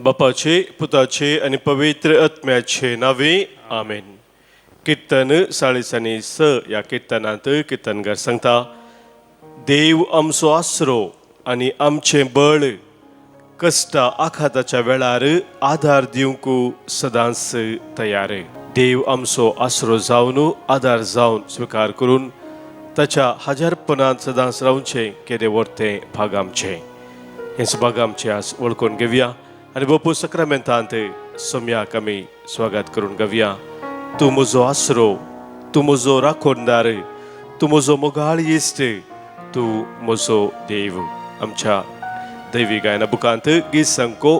बापाचे, पुताचे आनी पवित्र आत्म्याचे नावे, आमेन. किर्तन 46 ह्या किर्तनांत किर्तनकार सांगता, देव आमचो आसरो आनी आमचें बळ, कश्टा आखाताच्या वेळार आदार दिवंक सदांच तयार. देव आमचो आसरो जावन आदार जावन स्विकार करून ताच्या हजारपणांत सदांच रावचें केदें व्हरतें भाग आमचें. हें भाग आमचें आज वळखून घेवया आनी बापू सक्रामेंतांत सोम्याक आमी स्वागत करून घेवया. तूं म्हजो आसरो, तूं म्हजो राखणदार, तूं म्हजो मोगाळ इश्ट, तूं म्हजो देव. आमच्या दैवी गायना बुकांत गीत संको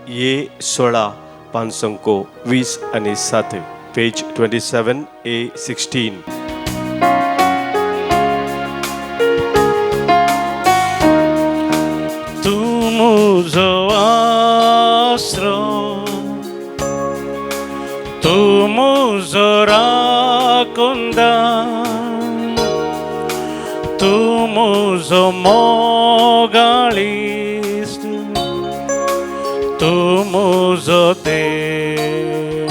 ए 16, पांच संको 20 आनी 7, पेज 27 ए 16. तूं म्हजो आसरो, तूं म्हजो राखणदार, तूं म्हजो मोगाळ इश्ट, तूं म्हजो देव.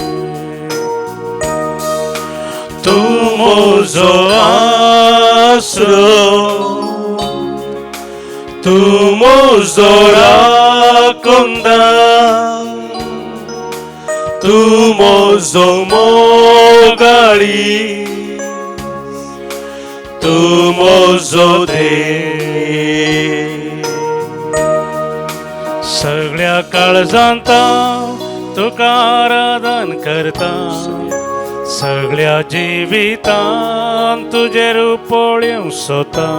तूं म्हजो आसरो, तूं म्हजो राखणदार, तूं म्हजो मोगाळ इश्ट, तूं म्हजो देव. सगळ्या काळजांत तुका आराधन करता, सगळ्या जिवितान तुजें रूप पळोवंक सोदता,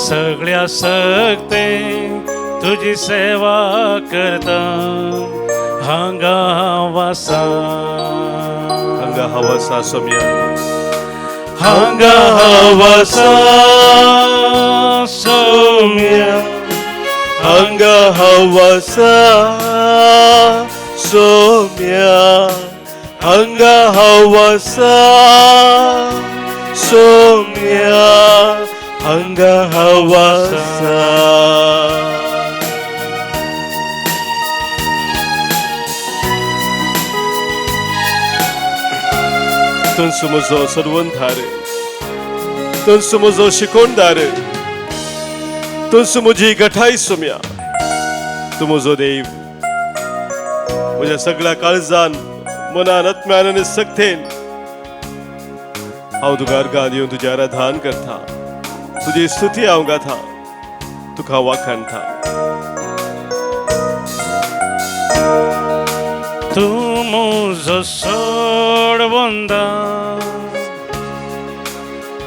सगळ्या सक्ते तुजी सेवा करता. हांगा हांव आसा, हांगा हांव आसा सोम्या, हांगा हांव आसा सोम्या, हांगा हांव आसा सोम्या, हांगा हांव आसा सोम्या, हांगा हांव आसा. तूंच म्हजो सर्वंधार, तूंच म्हजो शिकोणदार, तूंच म्हजी गठाय सोम्या. तूं म्हजो देव. म्हज्या सगळ्या काळजान, मनान, आत्म्यान आनी सक्तेन हांव तुका अर्गां दिवन तुजें आराधन करता, तुजी स्तुती हांव गाता, तुका वाखाणता. तूं म्हजो सोडवंदार,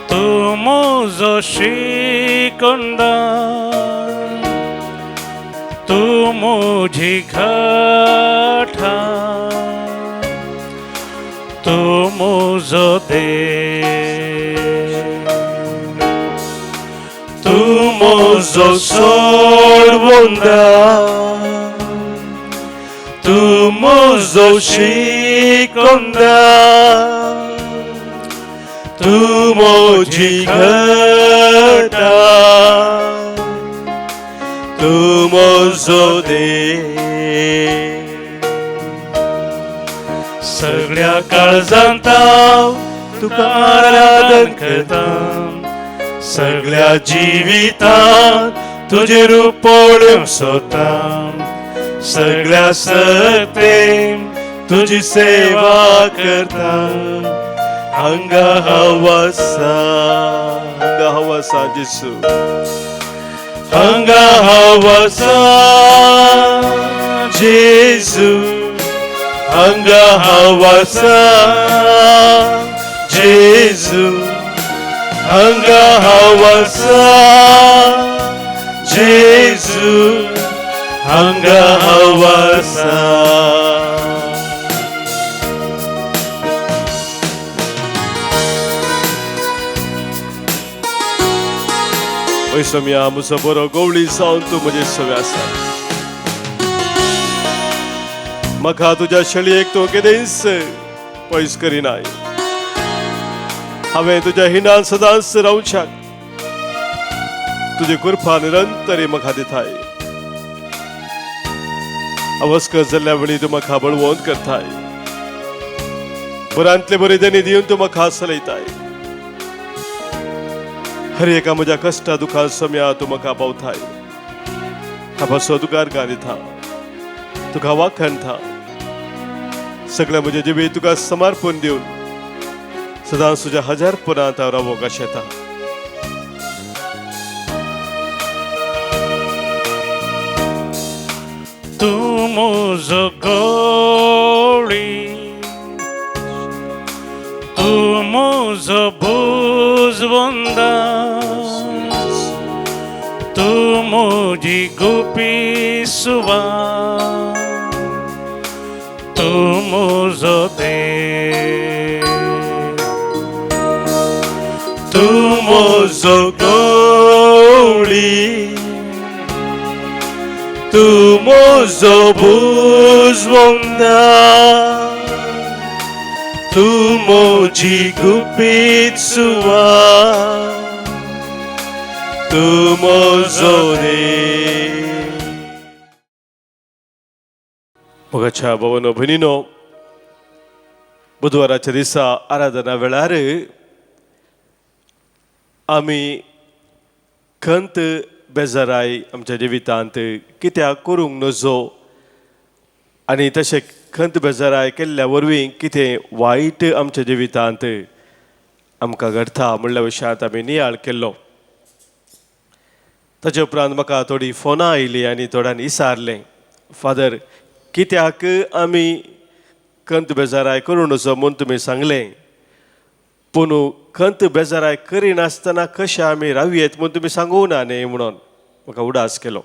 तूं म्हजो शिकोणदार, तूं म्हजी घटा, तूं म्हजो देव. तूं म्हजो सोडवंदार, तूं म्हजो शिकोणदार, तूं म्हजी घटा, तूं म्हजो देव. सगळ्या काळजांत हांव तुका आराधन करता, सगळ्या जिवितांत तुजें रूप पळोवंक सोदता, सगळ्या सक्तेन तुजी सेवा करता. हांगा हांव आसा, हांगा हांव आसा जेसू, हांगा हांव आसा जेजू, हांगा हांव आसा जेजू, हांगा हांव आसा जेजू, हांगा हांव आसा. वय सोम्या, म्हजो बरो गवळी जावन तूं म्हजे सवे आसा. म्हाका तुज्या शेळयेक तूं केदेंच पयस करिनाय. हांवें तुज्या हिणान सदांच रावच्याक तुजी कृपा निरंतरी म्हाका दिताय. अवस्कर जाल्ल्या वेळी तूं म्हाका बळवंत करताय. बरांतले बरे देणे दिवन तूं म्हाका चलयताय. हर एका म्हज्या कश्टा दुखां सम्या तूं म्हाका पावताय. हापासो तुका अर्गां दिता, तुका वाखणता. सगळ्या म्हज्या जिवीत तुका समर्पण दिवन सदांच तुज्या हजार पुरांत हांव रावोंक आशेता. तूं म्हजो गोळी, तूं म्हजो भुजवंदा, तूं म्हजी गोपी सुवा, तूं म्हजो देव. तूं म्हजो गोळी, तूं म्हजो भुजवंदा, तूं म्हजी गुपीत सुवा, तूं म्हजो देव. मोगाच्या भवनो भयणीनो, बुधवाराच्या दिसा आराधना वेळार आमी खंत बेजाराय आमच्या जिवितांत कित्याक करूंक नजो आनी तशें खंत बेजाराय केल्ल्या वरवीं कितें वायट आमच्या जिवितांत आमकां घडटा म्हणल्या विशयांत आमी नियाळ केल्लो. ताचे उपरांत म्हाका थोडीं फोनां आयलीं आनी थोड्यांनी विचारलें, फादर कित्याक आमी खंत बेजाराय करूं नजो म्हूण तुमी सांगलें, पूण खंत बेजाराय करिनासतना कशें आमी रावयेत म्हूण तुमी सांगूं ना न्ही म्हणून म्हाका उडास केलो.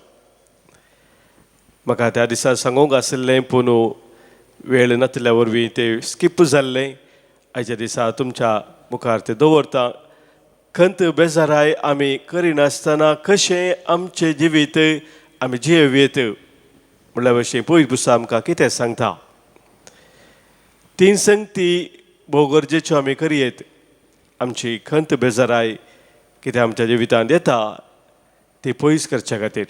म्हाका त्या दिसा सांगूंक आशिल्लें पूण वेळ नातिल्ल्या वरवीं तें स्कीप जाल्लें. आयच्या दिसा तुमच्या मुखार तें दवरता. खंत बेजाराय आमी करिनासतना कशें आमचें जिवीत आमी जियेवयेत म्हणल्या भशेन पयलीं पुस्तक आमकां कितें सांगता. तीन संगती भोव गरजेच्यो आमी करयेत. आमची खंत बेजाराय कितें आमच्या जिवितांत येता ती पयस करच्या खातीर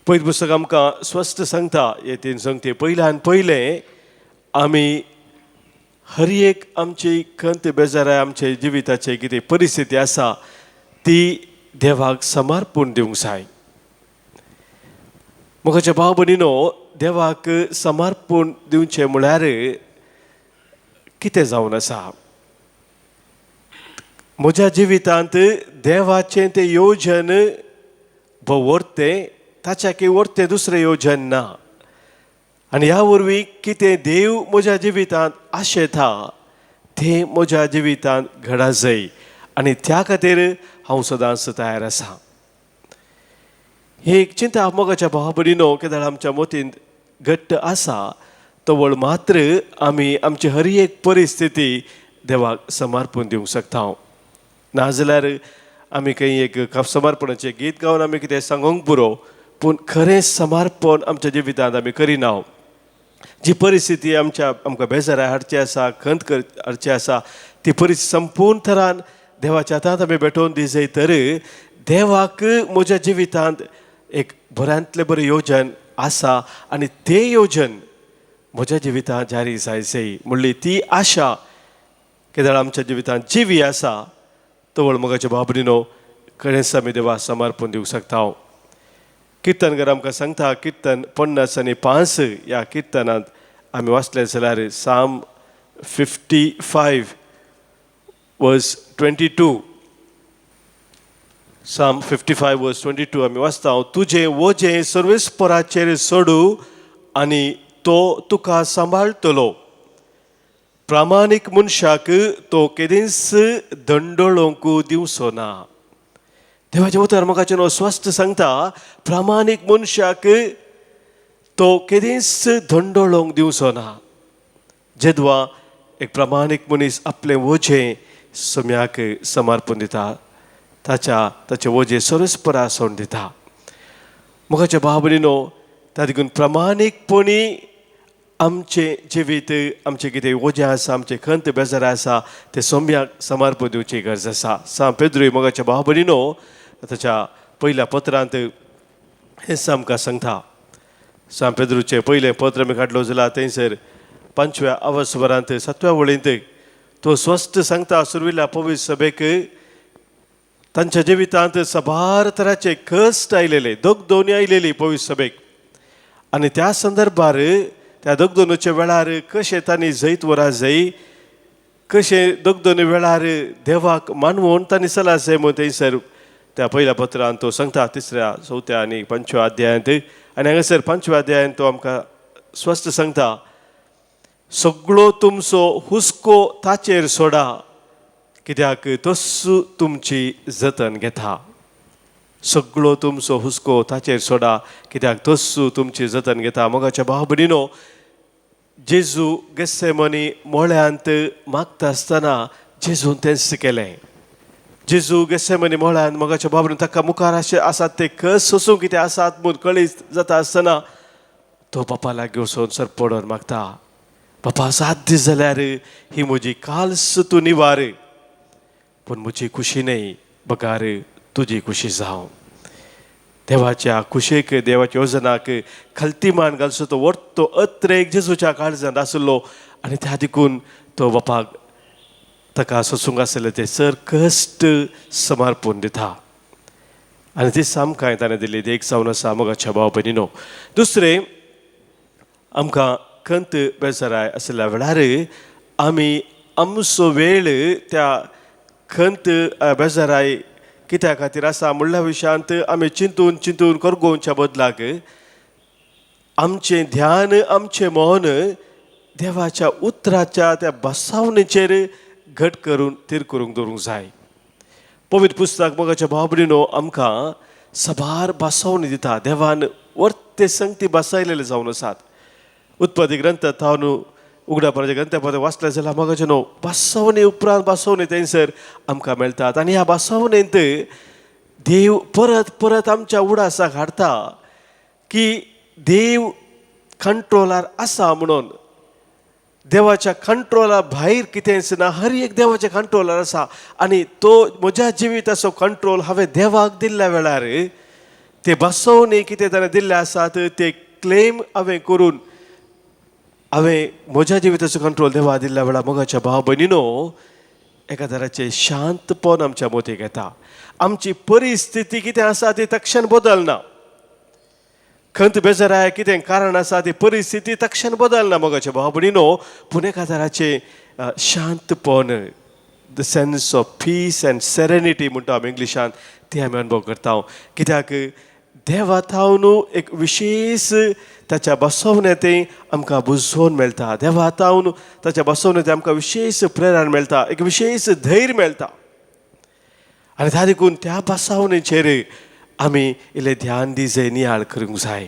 पयलीं पुस्तक आमकां स्पश्ट सांगता. हे तीन संगती पयल्यान पयलें आमी हर एक आमची खंत बेजाराय आमच्या जिविताची कितें परिस्थिती आसा ती देवाक समर्पण दिवंक जाय. म्हज्या भाव भयणीनो, देवाक समर्पण दिवचें म्हळ्यार कितें जावन आसा, म्हज्या जिवितांत देवाचें तें योजन भोव ताच्या की वर्तें दुसरें योजन ना आनी ह्या वरवीं कितें देव म्हज्या जिवितांत आशेता तें म्हज्या जिवितांत घडा जाय आनी त्या खातीर हांव सदांच तयार आसा. ही एक चिंता मोगाच्या भावा भयणीनो केदळ आमच्या मतींत घट्ट आसा तवळ मात्र आमी आमची हर एक परिस्थिती देवाक समर्पण दिवंक शकता. नाजाल्यार आमी खंय एक समर्पणाचें गीत गावन आमी कितें सांगूंक पुरो, पूण खरें समर्पण आमच्या जिवितांत आमी करिना. जी परिस्थिती आमच्या आमकां बेजाराय हाडची आसा, खंत हाडची आसा, ती परिस्थिती संपूर्ण थरान देवाच्या हातांत आमी भेटोवन दी जाय तर देवाक म्हज्या जिवितांत एक बऱ्यांतलें बरें योजन आसा आनी तें योजन म्हज्या जिवितांत जारी जाय जाय म्हणली ती आशा केदळ आमच्या जिवितांत जिवी आसा तवळ मोगाच्या बाबरीनो खरेंच आमी देवा समर्पण दिवंक शकता. किर्तनकार आमकां सांगता, किर्तन 55 ह्या किर्तनांत आमी वाचलें जाल्यार Psalm 55 verse 22, Psalm 55 verse 22 आमी वाचता, तुजें वजें सर्वेस्पराचेर सोडू आनी तो तुका सांबाळटलो, प्रामाणीक मनशाक तो केदींच दंडळोंक दिवचो ना. देवाचें उतर म्हाका न्हू स्पश्ट सांगता, प्रामाणीक मनशाक तो केदींच दंडळोंक दिवचो ना. जेदवा एक प्रामाणीक मनीस आपलें वजें सम्याक समर्पण दिता, ताच्या ताचें वजें सर्वेस्परा सोडून दिता. मोगाच्या भाव भयणीनो, त्या देखून प्रामाणीकपणी आमचें जिवीत, आमचें कितें वजें आसा, आमचें खंत बेजार आसा तें सोम्याक समर्पण दिवची गरज आसा. सांत पेद्रूय मोगाच्या भाव भयणीनो ताच्या पयल्या पत्रांत हें आमकां सांगता. सांत पेद्रूचें पयलें पत्र आमी काडलो जाल्यार थंयसर 5व्या अवस्वरांत 7व्या वळींत तो स्वस्त सांगता सुरविल्ल्या पवित्र सभेक तांच्या जिवितांत साबार तराचे कश्ट आयलेले, दगदोनी आयलेली पवित्र सभेक. आनी त्या संदर्भार त्या दगदोनीच्या वेळार कशें तांणी जैत वरा जाय, कशें दगदोनी वेळार देवाक मानवून तांणी सला जाय म्हूण थंयसर त्या पयल्या पत्रान तो सांगता, 3ऱ्या 4थ्या आनी 5व्या अध्यायांत. आनी हांगासर 5व्या अध्यायांत तो आमकां स्पश्ट सांगता, सगळो तुमचो हुस्को ताचेर सोडा, कित्याक तस्सू तुमची जतन घेता. सगळो तुमचो हुस्को ताचेर सोडा, कित्याक तस्सू तुमची जतन घेता. मोगाच्या भाव भयणीनो, जेजू गेस्सेमनी मोळ्यांत मागता आसतना जेजून तेंच केलें. जेजू गेस्सेमनी मोळ्यांत मोगाच्या भाव भयणीनो ताका मुखार अशें आसात ते कस सोसूंक कितें आसात म्हूण कळीत जाता आसतना तो बापा लागीं वचून सरपडोन मागता, बापा साध्य जाल्यार ही म्हजी काल्स तूं निवार, पूण म्हजी खुशी न्हय बगार तुजी खुशी जावं. देवाच्या खुशेक, देवाच्या योजनाक खलती मान घालचो तो वर्तो अत्रेक जेजूच्या काळजांत आसलो आनी त्या देखून तो बापाक ताका सोसूंक आसलें ते सर कश्ट समर्पून दिता. आनी ती सामकां ताणें दिली देख जावन आसा मोगाच्या भाव भयणीनो. दुसरें, आमकां खंत बेजाराय आसल्या वेळार आमी आमचो वेळ त्या खंत बेजाराय कित्या खातीर आसा म्हणल्या विशयांत आमी चिंतून चिंतून करगोवच्या बदलाक आमचें ध्यान, आमचें मन देवाच्या उतराच्या त्या बसावणेचेर घट करून थीर करूंक दवरूंक जाय. पवित्र पुस्तक मोगाच्या भाव भयणीनो आमकां साबार बसावणी दिता. देवान वर्ते संगती बसायलेले जावन आसात. उत्पत्ती ग्रंथ थावन उगडापणाच्या ग्रंथा वाचलें जाल्यार मोगाचे न्हू बसवणे उपरांत बसवणे थंयसर आमकां मेळटात. आनी ह्या बसवणेंत देव परत परत आमच्या उडासाक हाडटा की देव कंट्रोलार आसा म्हणून. देवाच्या कंट्रोला भायर कितेंच ना, हर एक देवाच्या कंट्रोलार आसा. आनी तो म्हज्या जिविताचो कंट्रोल हांवें देवाक दिल्ल्या वेळार ते बसवणे कितें ताणें दिल्ले आसात ते क्लेम हांवें करून हांवें म्हज्या जिविताचो कंट्रोल देवा दिल्ल्या वेळार मोगाच्या भाव भयणीनो एका तराचें शांतपण आमच्या मोतीक येता. आमची परिस्थिती कितें आसा ती तक्षण बदलना. खंत बेजाराय कितें कारण आसा ती परिस्थिती तक्षण बदलना मोगाच्या भाव भयणीनो, पूण एका तराचें शांतपण, the sense of peace and serenity म्हणटा आमी इंग्लिशान, ती आमी अनुभव करता. कित्याक देवा थावन एक विशेश ताच्या बसवण्यां आमकां बुजोवन मेळटा. देवा थावन ताच्या बसवण्यां आमकां विशेश प्रेरणा मेळटा, एक विशेश धैर्य मेळटा. आनी त्या देखून त्या बसवणेचेर आमी इल्लें ध्यान दी जाय, नियाळ करूंक जाय.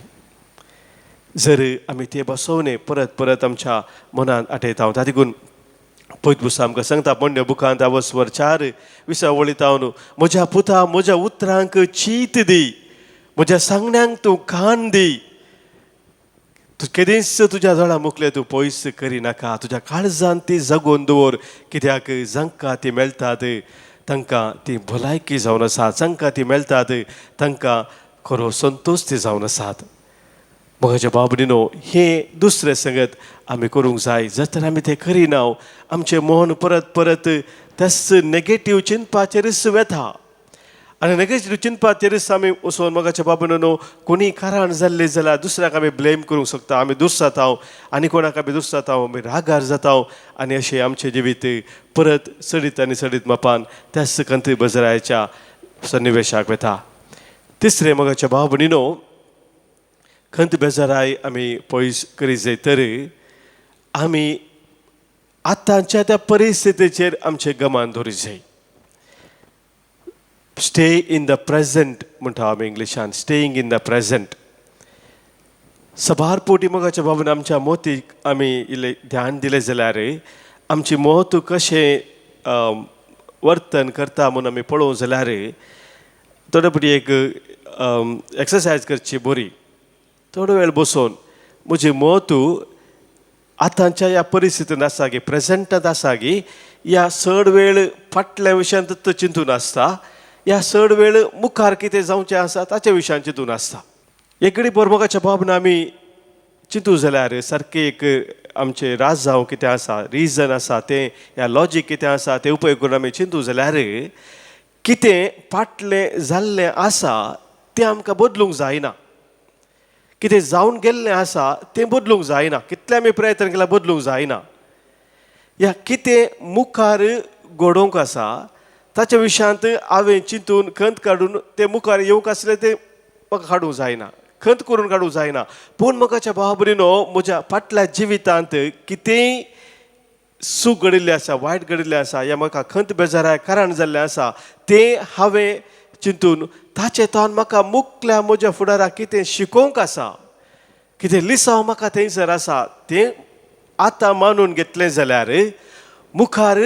जर आमी ते बसवणे परत परत आमच्या मनांत आठयता, त्या देखून पयत पुस्तक आमकां सांगता पण्य बुकांत आवस्वर 4:20 वळीतावन, म्हज्या पुता म्हज्या उतरांक चीत दी, म्हज्या सांगण्यांक तूं कान दी, तूं केदींच तुज्या दोळ्या मुखले तूं पयस करिनाका, तुज्या काळजान ती जगोवन दवर, कित्याक जांकां ती मेळटात तांकां ती भलायकी जावन आसा, जांकां ती मेळटात तांकां खरो संतोश ती जावन आसात. म्हज्या बाबडीनो, हें दुसरें संगत आमी करूंक जाय. जर तर आमी तें करिना, आमचें मन परत परत त्याच नेगेटीव चिंतपाचेरच वेता. आनी नेगेटीव चिंतपाचेरच आमी वचोन मोगाच्या बाबडीनो कोणी कारण जाल्लें जाल्यार दुसऱ्याक आमी ब्लेम करूंक शकता, आमी दुस्साताव आनी कोणाक आमी दुस्साताव, आमी रागार जाताव आनी अशें आमचें जिवीत परत सडीत आनी सडीत मापान त्याच कंत्री बजरायच्या सन्निवेशाक वेता. तिसरें मोगाच्या भाव भयणीनो, खंत बेजाराय आमी पयस करी जाय तर आमी आतांच्या त्या परिस्थितीचेर आमचें गमान दवरीत जाय. स्टे इन the present म्हणटा आमी इंग्लिशान, स्टेईंग इन the present. सबार पोटी मोगाच्या बाबून आमच्या मोतीक आमी इल्लें ध्यान दिलें जाल्यार आमची मोत कशें वर्तन करता म्हूण आमी पळोवंक जाल्यार थोडे फावटी एक एक्सरसायज करची बरी. थोडो वेळ बसून म्हजी मोत आतांच्या ह्या परिस्थितींत आसा गी, प्रेजेंटांत आसा गी, या चड वेळ फाटल्या विशयांत चिंतून आसता, या चड वेळ मुखार कितें जावचें आसा ताच्या विशयान चिंतून आसता. एक घडी मोगाच्या बाबून आमी चिंतू जाल्यार सारकें एक आमचें राजांव कितें आसा, रिजन आसा तें, ह्या लॉजीक कितें आसा तें उपयोग करून आमी चिंतू जाल्यार कितें फाटलें जाल्लें आसा तें आमकां बदलूंक जायना, कितें जावन गेल्लें आसा तें बदलूंक जायना, कितलें आमी प्रयत्न केला बदलूंक जायना। ह्या कितें मुखार घडोवंक आसा ताच्या विशयांत हांवें चिंतून खंत काडून तें मुखार येवंक आसलें तें म्हाका काडूंक जायना, खंत करून काडूंक जायना। पूण म्हाकाच्या भावा भयणीनो, म्हज्या फाटल्या जिवितांत कितेंय सूख घडिल्लें आसा, वायट घडिल्लें आसा, ह्या म्हाका खंत बेजाराक कारण जाल्लें आसा तें हांवें चिंतून ताचें तावन म्हाका मुखल्या म्हज्या फुडाराक कितें शिकोवंक आसा, कितें लिसांव म्हाका थंयसर आसा तें आतां मानून घेतलें जाल्यार मुखार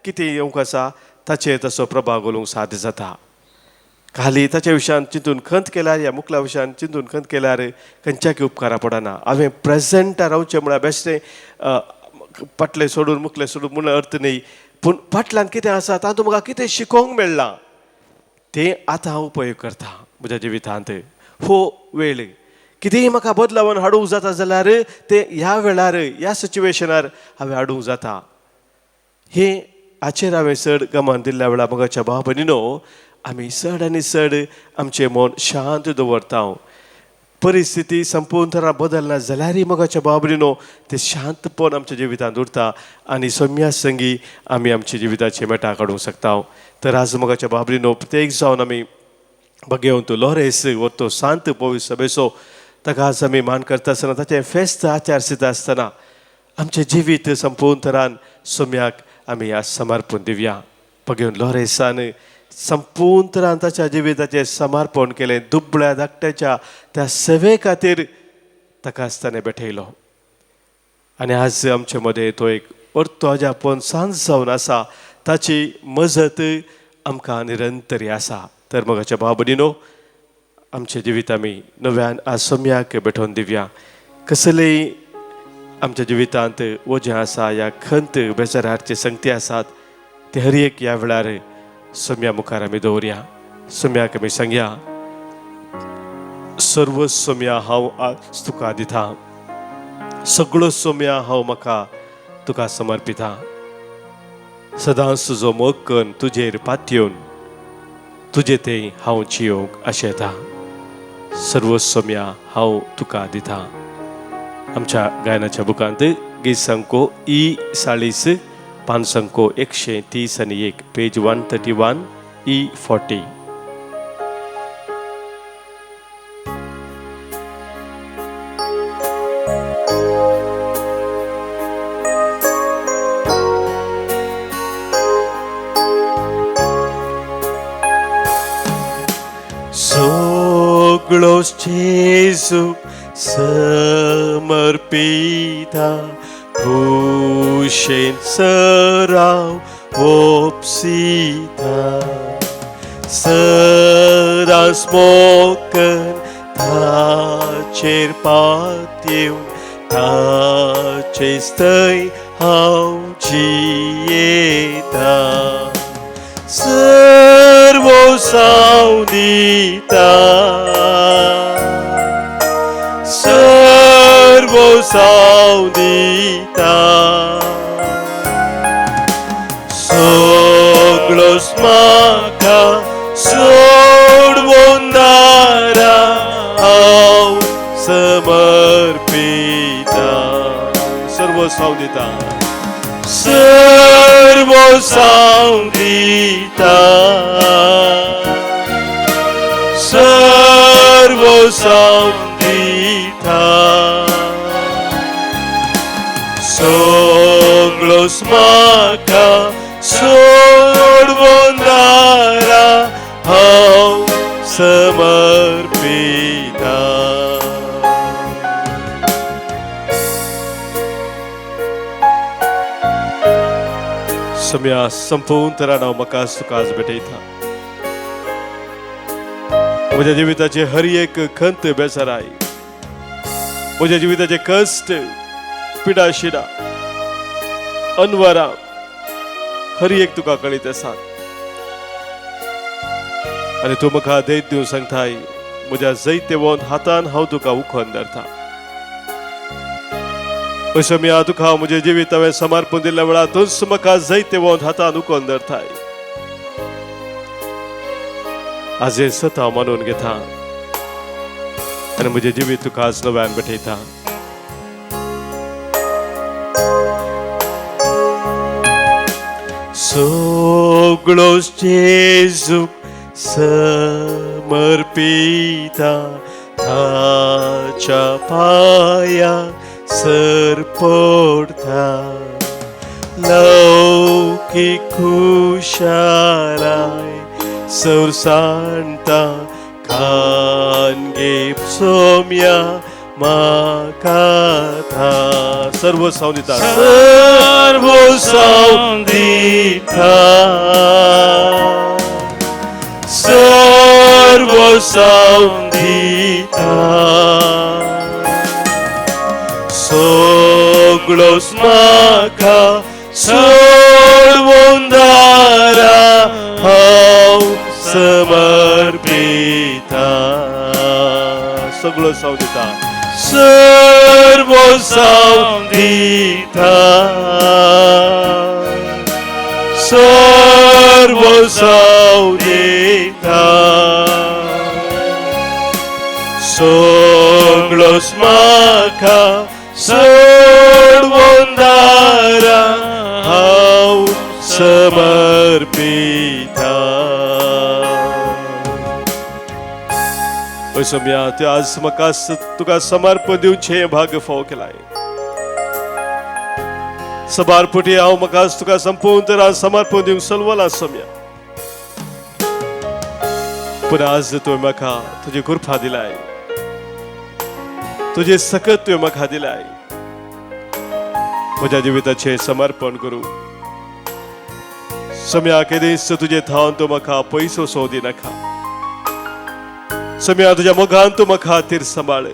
कितें येवंक आसा ताचेर तसो प्रभाव घालूंक साध्य जाता। खाली ताच्या विशयान चिंतून खंत केल्यार ह्या मुखल्या विशयान चिंतून खंत केल्यार खंयच्याकय उपकारा पडना। हांवें प्रेजेंटार रावचें म्हळ्यार बेश्टें फाटलें सोडून मुखलें सोडून म्हूण अर्थ न्ही, पूण फाटल्यान कितें आसा तातूंत म्हाका कितें शिकोवंक मेळ्ळां तें आतां हांव उपयोग करता म्हज्या जिवितांत। हो वेळ कितेंय म्हाका बदलावन हाडूंक जाता जाल्यार तें ह्या वेळार ह्या सिच्युएशनार हांवें हाडूंक जाता। हें हाचेर हांवें चड गमान दिल्ल्या वेळार मोगाच्या भाव भयणीनो, आमी चड आनी चड आमचें मन शांत दवरता। परिस्थिती संपूर्ण तरा बदलना जाल्यारय मोगाच्या भाव भयणीनो तें शांतपण आमच्या जिवितांत उरता आनी सौम्या संगी आमी आमच्या जिविताचे मेटां काडूंक शकता। तर आज मोगाच्या भाव भयणीनो, प्रत्येक जावन आमी भगेवंत लोरेस वो सांत पवित्र सभेचो ताका आज आमी मान करता आसतना, ताचें फेस्त आचार आसतना आमचें जिवीत संपूर्ण तरान सोम्याक आमी आज समर्पण दिवया। भगेवन लोरेसान संपूर्ण तरान ताच्या जिविताचें समर्पण केलें, दुबळ्या धाकट्याच्या त्या सेवे खातीर ताका आसतना भेटयलो आनी आज आमचे मदें तो एक अर्थ अजापण सांज जावन आसा, ताची मजत आमकां निरंतरी आसा। तर मोगाच्या भाव भयणीनो, आमचें जिवीत आमी नव्यान आज सोम्याक भेटोवन दिवया। कसलेय आमच्या जिवितांत वजें आसा या खंत बेजाराचे संगती आसात ते हर एक ह्या वेळार सोम्या मुखार आमी दवरया। सोम्याक आमी सांगया, सर्व सोम्या हांव आज तुका दिता, सगळो सोम्या हांव म्हाका तुका समर्पिता, सदांच तुजो मोग करून तुजेर पातयेवन तुजे तें हांव जियोवंक आशेता, सर्व सोम्या हांव तुका दिता। आमच्या गायनाच्या बुकांत गीत संको ई 40, पान संको 131, पेज 131 ई 40। सगळो जेजू समर्पिता, खुशेन सराव ओपसिता, सदांच मोकन ताचेर पातयेवन ताचेच थंय हांव जियेता, सर्व साव दिता, सर्व साव दिता, सगळोच म्हाका सोडवून दारा हांव समर्पिता, सर्व साव दिता, सर्व साव दिता, सर्व साव दिता, सगळोच म्हाका सोडवून दारा हांव समर्पिता। सम्या संपूर्ण तरान हांव म्हाका तुका आज भेटयता। म्हज्या जिविताचे हर एक खंत बेजाराय, म्हज्या जिविताचे कश्ट पिडाशिडा अनवरां हर एक तुका कळीत आसात आनी तूं म्हाका धैर्य दिवन सांगताय, म्हज्या जैतेवंत हातान हांव तुका उखोन धरता। सोम्या तुका हांव म्हजें जिवीत हांवें समर्पण दिल्ल्या वेळार तूंच म्हाका जैतेवंत हातान उकोन धरताय. आज हें सत हांव मानून घेता आनी म्हजें जिवीत तुका आज नव्यान भेटयता. सगळो जेजूक समर्पिता ताच्या पांया सर पडता लौकीक खुशालाय संवसारता खानगे सोम्या म्हाका सर्व साव दिता सर्व साव दिता सर्व साव दिता सगळोच म्हाका सोडवून दारा हांव समर्पिता. सगळो साव दिता सर्व साव दिता सर्व साव दिता सगळोच म्हाका सोडवून दारा हांव समर्पिता. सोम्या ते आज म्हाका तुका समर्पण दिवचें हें भाग्य फावो केलाय. सबार पुटी हांव म्हाका तुका संपूर्ण तर आज समर्पण दिवंक सलवला सोम्या, पूण आज तुवें म्हाका तुजी कृपा दिलाय, तुजें सकत तुवें म्हाका दिलाय. म्हज्या जिविताचें समर्पण करूं सोम्या. केदीस तुजे थावन तूं म्हाका पयसो सो दिनाका. सोम्या तुज्या मोगान तूं म्हाका तीर सांबाळ.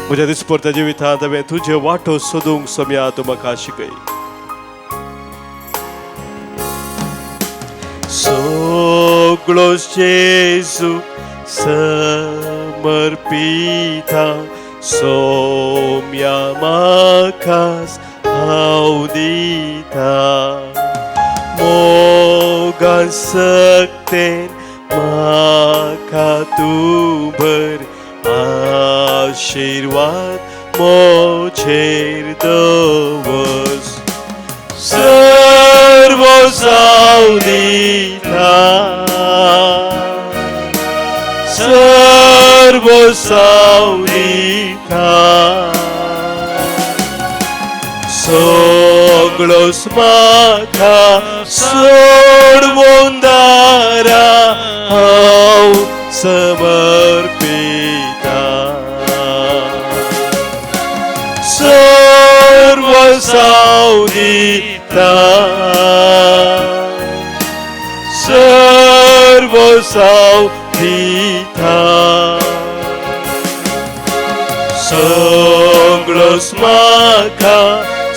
म्हज्या दिसपरत्या जिवितांत हांवें तुजे वाटो सोदूंक सोम्या तूं म्हाका शिकय. सगळो जेजू समर्पिता सोम्या म्हाका हांव दिता मोगान सक्तेन म्हाका तूं भर आशिर्वाद मोचेर दवर सर्व साव दिता सर्व साव दिता सगळोच म्हाका सोडवून दारा हांव समर्पिता सर्व साव दिता सर्व साव दिता सगळोच म्हाका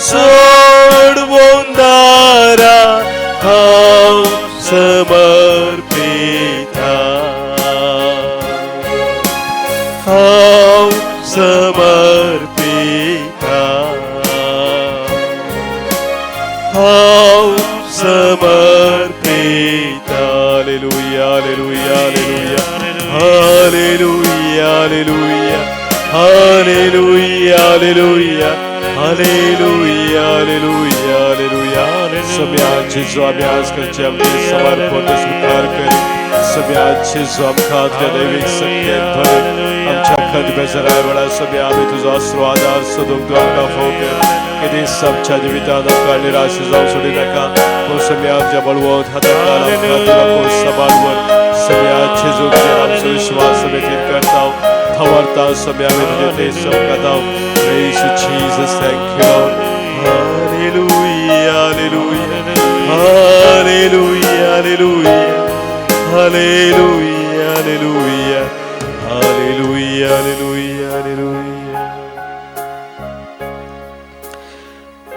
सोडवून दारा हांव समर्पिता हांव समर्पिता हांव समर्पिता. Hallelujah, hallelujah, hallelujah, hallelujah, hallelujah, hallelujah, hallelujah, hallelujah, hallelujah. सगळ्या जेजू आमी आज करचे आमचे समर्पण स्वीकार कर. सगळ्या जेजू आमकां तुज्या दैवीक शक्तेन भर. आमच्या खत बेजारा वेळार सगळ्या आमी तुजो आसरो आदार सोदूंक तूं आमकां फोव कर. केदीस आमच्या जिवितांत आमकां निराश जावंक सोडी नाका, पूण सगळ्या आमच्या बळवंत हातांत आमकां तुका खोस सांबाळ. सगळ्या जेजू तुजेर आमचो विश्वास आमी थीर करता, थवरता. सगळ्या आमी तुजें तेज चमकता. Praise you, Jesus. Thank you, Lord. Hallelujah, hallelujah, hallelujah, hallelujah, hallelujah, hallelujah, hallelujah, hallelujah, hallelujah.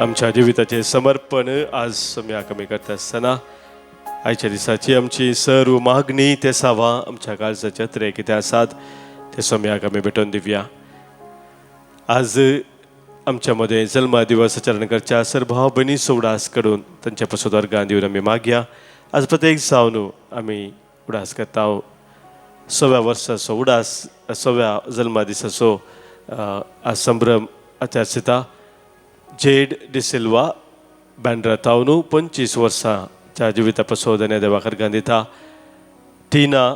आमच्या जिविताचें समर्पण आज आमी कमी करता आसतना आयच्या दिसाची आमची सर्व मागणी ते सावा आमच्या काळजाचे त्रे कितें आसात ते सोम्याक आमी भेटोवन दिवया. आज आमच्या मदें जल्मा दिवस आचरण करच्या सर भाव भयणीचो उडास करून तांच्या पासत अर्गां दिवन आमी मागया. आज प्रत्येक जावन आमी उडास करता सव्या वर्साचो उडास, सव्या जल्मा दिसाचो आज संभ्रम आचरिता. जेड डिसिल्वा बँड्रा तावनू 25 वर्सांच्या जिविता पासत धन्य देवाक अर्गां दिता. टिना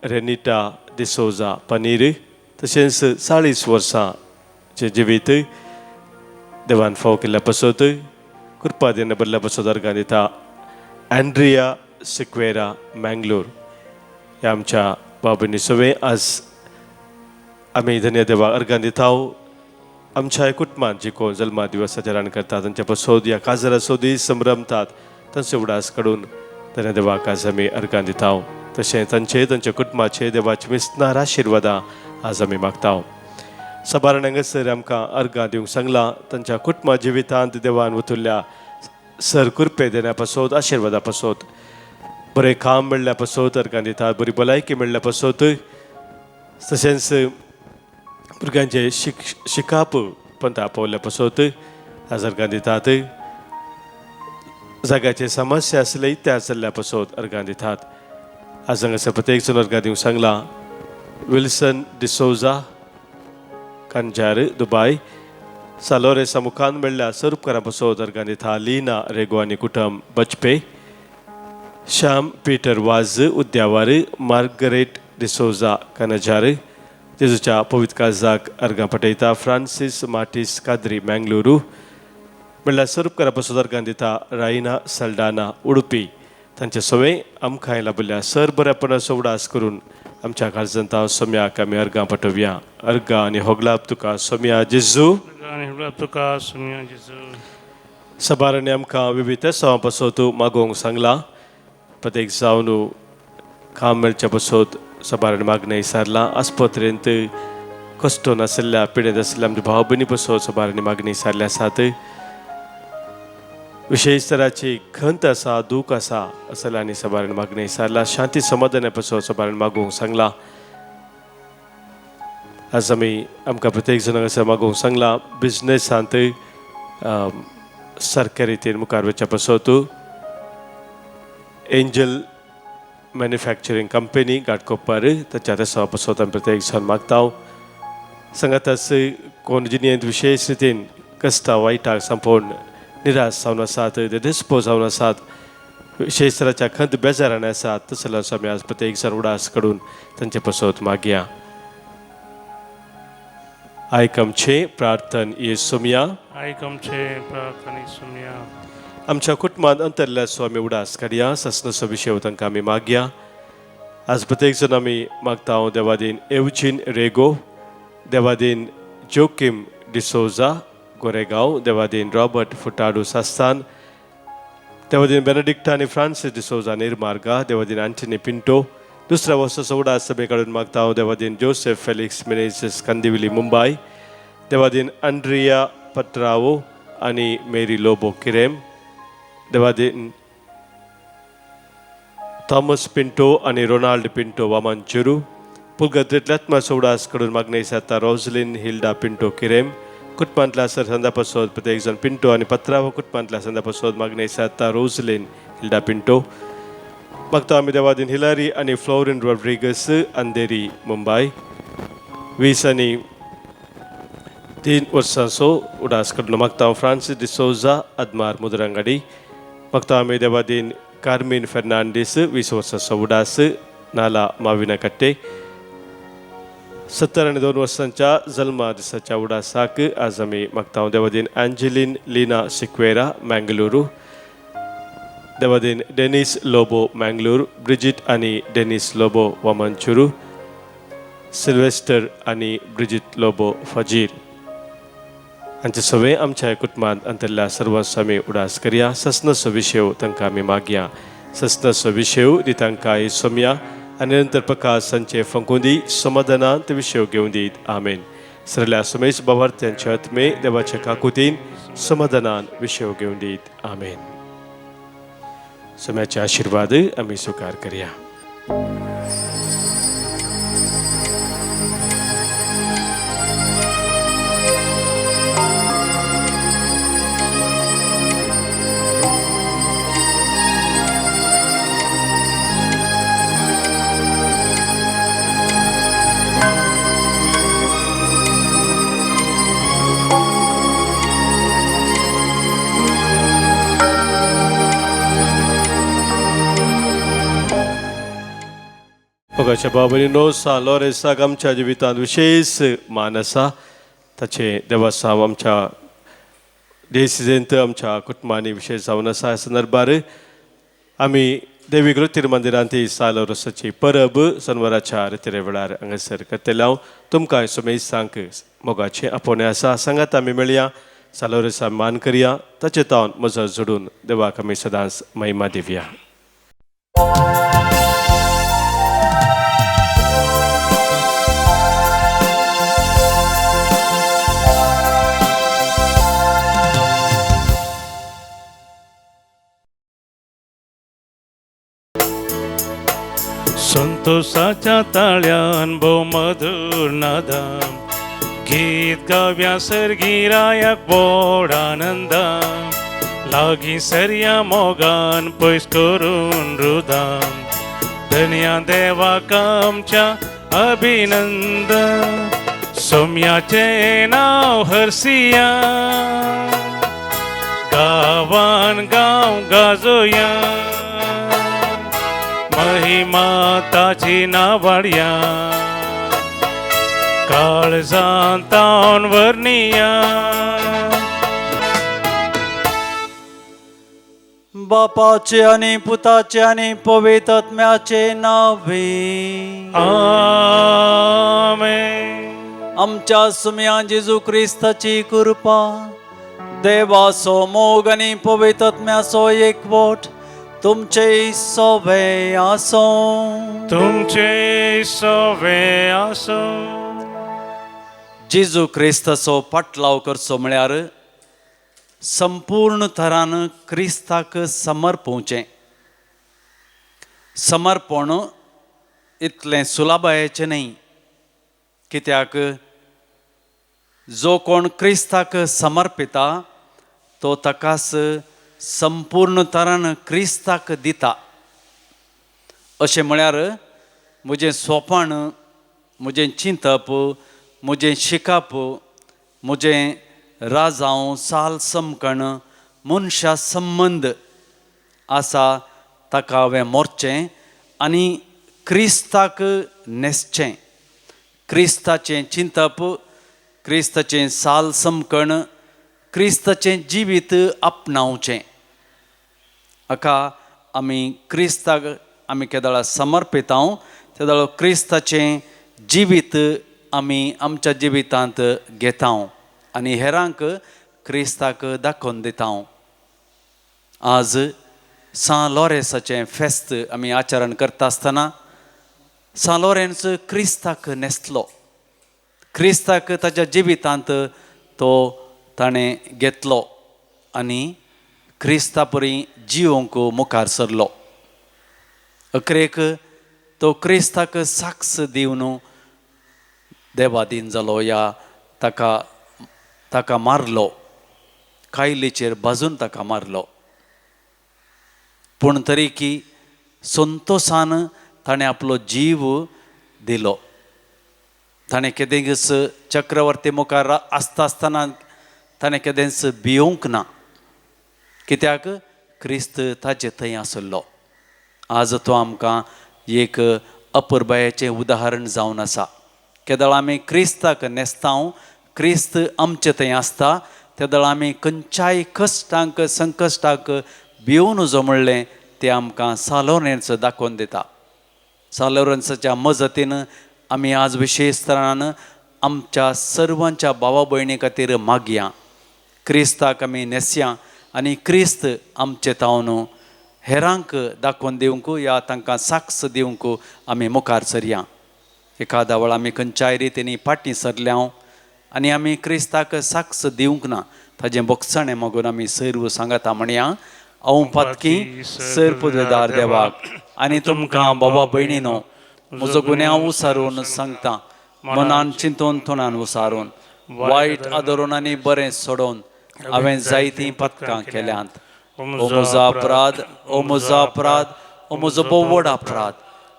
रेनिटा डिसोजा पनीर तशेंच 40 वर्सांचें जिवीत देवान फावो केल्ल्या पासत कृपा देना बरल्या पासत अर्गां दिता. अँड्रिया सिक्वेरा मँगलोर ह्या आमच्या भाव भयणी सवें आज आमी धन्य देवाक अर्गां दिता. आमच्या कुटुंबांत जी कोण जल्मा दिवस आचरण करतात तांच्या पासत ह्या काजराचो दीस संभ्रमतात तांचे उडास काडून धन्य देवाक आज आमी अर्गां दिता. तशें तांचे तांच्या कुटुंबाचे देवाचे मिसनार आशिर्वादां आज आमी मागता. साबारण हांगासर आमकां अर्गां दिवंक सांगलां तांच्या कुटुंबा जिवितांत देवान वतुल्ल्या सर कृपे देण्या पासत आशिर्वादा पासत बरें काम मेळ्ळ्या पासत अर्गां दितात, बरी भलायकी मेळ्ळ्या पासत तशेंच भुरग्यांचें शिकाप पंथा पावल्या पासत आज अर्गां दितात. जाग्याचे समस्या आसले त्या जाल्ल्या पासत अर्गां दितात. आज हांगासर प्रत्येक जण अर्गां दिवंक सांगलां. विल्सन डिसोजा कांजार दुबाय सालोरेसा मुखान मेळ्ळ्या सर उपकारां पासत अर्गां दिता. लिना रेगो आनी कुटुंब बचपे, श्याम पीटर वाज उद्यावर, मार्गरेट डिसोजा कनजार जेजूच्या पवित्र काजाक अर्गां पटयता. फ्रांसीस मार्टीस काद्री मँगलुरू म्हणल्यार सर उपकारां पासत अर्गां दिता. रायना सल्डाना उडुपी तांचे सवें आमकां लाभिल्ल्या सर बऱ्यापणाचो उडास करून आमच्या काळजांत सोम्याक आमी अर्गां पटोवया. अर्गां आनी होगलाप तुका सोम्या जेजू. तुका सोम्या जेजू. सबारांनी आमकां विविध सवां पासत मागोवंक सांगलां. प्रत्येक जावन काम मेळच्या पासत सबारांनी मागणें विचारलां. आस्पत्रेंत कश्ट नाशिल्ल्या पिडेंत आशिल्ल्या आमच्या भाव भयणी पासत सबारांनी मागणी विचारल्या आसात. विशेश तराची खंत आसा, दूख आसा असल्यांनी सबारांनी मागणें विचारलां. शांती समाधाना पासत सबारांनी मागोवंक सांगलां. आज आमी आमकां प्रत्येक जणांक असं मागोवंक सांगलां. बिजनेसांत सारक्या रितीन मुखार वचच्या पासत एंजल मॅन्युफॅक्चरींग कंपनी घाटकोपर ताच्या रेसां पासत आमी प्रत्येक जाण मागता. सांगाताच कोण जिणेंत विशेश रितीन कश्टा वायटाक संपोवन निराश जावन आसात, डिस्पोज जावन आसात, विशेश तराच्या खंत बेजारान आसात तसल्यार आमी आज प्रत्येक जाण उडास काडून तांचे पासत मागया. आयक आमचें प्रार्थन ये सोमया. आयक आमचें प्रार्थन सोमया. आमच्या कुटुंबांत अंतरल्याचो आमी उडास काडया. ससनसो विशय तांकां आमी मागया. आज प्रत्येक जण आमी मागता हांव देवादीन एवजीन रेगो, देवादीन जोकीम डिसोजा गोरेगांव, देवादीन रॉबर्ट फुटाडू सास्तान, देवादीन बेनेडिक्टा आनी फ्रांसीस डिसोजा निर्मार्गा, देवादीन आंटनी पिंटो. दुसऱ्या वर्साचो उडास सभे काडून मागता हांव देवादीन जोसेफ फेलिक्स मिनेझीस कांदिवली मुंबय, देवादीन आंड्रिया पत्रावो आनी मेरी लोबो किरेम, देवादीन थॉमस पिंटो आनी रोनाल्ड पिंटो वामन चुरू. पुलगद्रेंतल्या आत्माचो उडास कडून मागणें जाता रोजलीन हिल्डा पिंटो किरेम. कुटुंबांतल्या सर संदा पासत प्रत्येक जण पिंटो आनी पत्रावो कुटुंबांतल्या संदा पासत मागणें जाता रोजलीन हिल्डा पिंटो. मागता आमी देवादीन हिलारी आनी फ्लोरिन रॉड्रिगस अंधेरी मुंबय. 20 आनी 3 वर्सांचो उडास कडून मागता फ्रांसीस डिसोजा अदमार मुदरंगाडी. मागता आमी देवादीन कार्मीन फेर्नांडीस 20 वर्सांचो उडास नाला माविना कट्टे. 70 आनी 2 वर्सांच्या जल्मा दिसाच्या उडासाक आज आमी मागता देवादीन अँजेलीन लीना सिक्वेरा मँगलुरू, देवादीन डेनिस लोबो मँगलूर, ब्रिजिट आनी डेनिस लोबो वामनचुरू, सिल्वेस्टर आनी ब्रिजिट लोबो फजीर हांचे सगळे आमच्या कुटुंबांत अंतरल्या सर्वांचो आमी उडास करया. ससनसो विशेव तांकां आमी मागया. ससनसो विशेव दी तांकां सोमया आनी नंतर प्रकाश तांचे फंकुंदी समाधानांत विशेव घेवन दीत. आमेन. सरल्या सोमेश बाबार्थ्यांच्या आत्मे देवाच्या काकुतीन समाधानान विशेव घेवन दीत. आमेन. सोम्याचे आशिर्वाद आमी स्विकार करया. मोगाच्या बाबा सान लोरेंसाक आमच्या जिवितांत विशेश मान आसा. ताचें देवासांव आमच्या देसिजेंत आमच्या कुटुंबांनी विशेश जावन आसा. ह्या संदर्भार आमी देवी कृतीर मंदिरांत ही सान लोरेंसाची परब सनवाराच्या रितिरे वेळार हांगासर करतले. हांव तुमकां सुमेसांक मोगाचें आपोवणें आसा. सांगात आमी मेळया, सान लोरेंसा मान करया, ताचे तावन मजत जोडून देवाक आमी सदांच महिमा दिवया. संतोषाच्या ताळ्यान भोव मधुर नादान गीत गाव्या सर्गिरायाक बोड आनंदान लागीं सरया मोगान पयस करून रुदान धनया देवाक आमच्या अभिनंदन सोम्याचें नांव हरसिया गांवान गांव गाजोया महिमा ताची नावाडया काळजान तावन वर्निया. बापाचे आनी पुताचे आनी पवित्र आत्म्याचे नावे आमेन. आमच्या सुम्या जेजू क्रिस्ताची कृपा, देवाचो मोग आनी पवित्र आत्म्याचो एकवट तुमचे सोवे आसो. तुमचे सोवे आसो. जेजू क्रिस्ताचो पाटलाव करचो म्हळ्यार संपूर्ण थरान क्रिस्ताक समर्पोवचें. समर्पण इतलें सुलभायेचें न्हय, कित्याक जो कोण क्रिस्ताक समर्पिता तो ताकाच संपूर्ण तरान क्रिस्ताक दिता. अशें म्हळ्यार म्हजें सोंपण, म्हजें चिंतप, म्हजें शिकप, म्हजें राजांव साल समकण मनशा संबंद आसा ताका हांवें मोरचें आनी क्रिस्ताक न्हेसचें. क्रिस्ताचें चिंतप, क्रिस्ताचें साल समकण, क्रिस्ताचें जिवीत आपणावचें. हाका आमी क्रिस्ताक आमी केदळा समर्पितांव तेदळा क्रिस्ताचें जिवीत आमी आमच्या जिवितांत घेतांव आनी हेरांक क्रिस्ताक दाखोवन दितांव. आज सान लोरेंसाचें फेस्त आमी आचरण करता आसतना सान लोरेंस क्रिस्ताक न्हेसलो, क्रिस्ताक ताच्या जिवितांत तो ताणें घेतलो आनी क्रिस्ता परी जिवंक मुखार सरलो. अकरेक तो क्रिस्ताक साक्ष दिवन देवादीन जालो या ताका ताका मारलो, कायलीचेर भाजून ताका मारलो. पूण तरी की संतोसान ताणें आपलो जीव दिलो. ताणें केदेंच चक्रवर्ती मुखार आसता आसतना ताणें केदेंच भियोवंक ना, कित्याक क्रिस्त ताजे थंय आसलो. आज तो आमकां एक अपुरबायेचें उदाहरण जावन आसा. केदळ आमी क्रिस्ताक न्हेसतांव, क्रिस्त आमचे थंय आसता, तेदळ आमी खंयच्याय कश्टांक संकश्टांक भियोवन नजो म्हणलें तें आमकां सालोरेन्स दाखोवन दिता. सालोरेन्साच्या मजतीन आमी आज विशेश तरान आमच्या सर्वांच्या भावा भयणी खातीर मागया. क्रिस्ताक आमी न्हेसया आनी क्रिस्त आमचे तावन हेरांक दाखोवन दिवंक या तांकां साक्ष दिवंक आमी मुखार सरया. एखाद्या वेळार आमी खंयच्याय रितींनी फाटीं सरल्या आनी आमी क्रिस्ताक साक्ष दिवंक ना, ताजें बोगसाणें मागून आमी सर्व सांगता म्हणया. हांव पातकी सर पुदवेदार देवाक आनी तुमकां बाबा भयणीनो म्हजो गुन्यांव उसारून सांगता, मनान चिंतून तोंडान उसारून वायट आदरून आनी बरें सोडून हांवें जायतीं पथकां केल्यांत. ओ म्हजो अपराध, ओ म्हजो अपराध, ओ म्हजो भोव व्हड अपराध.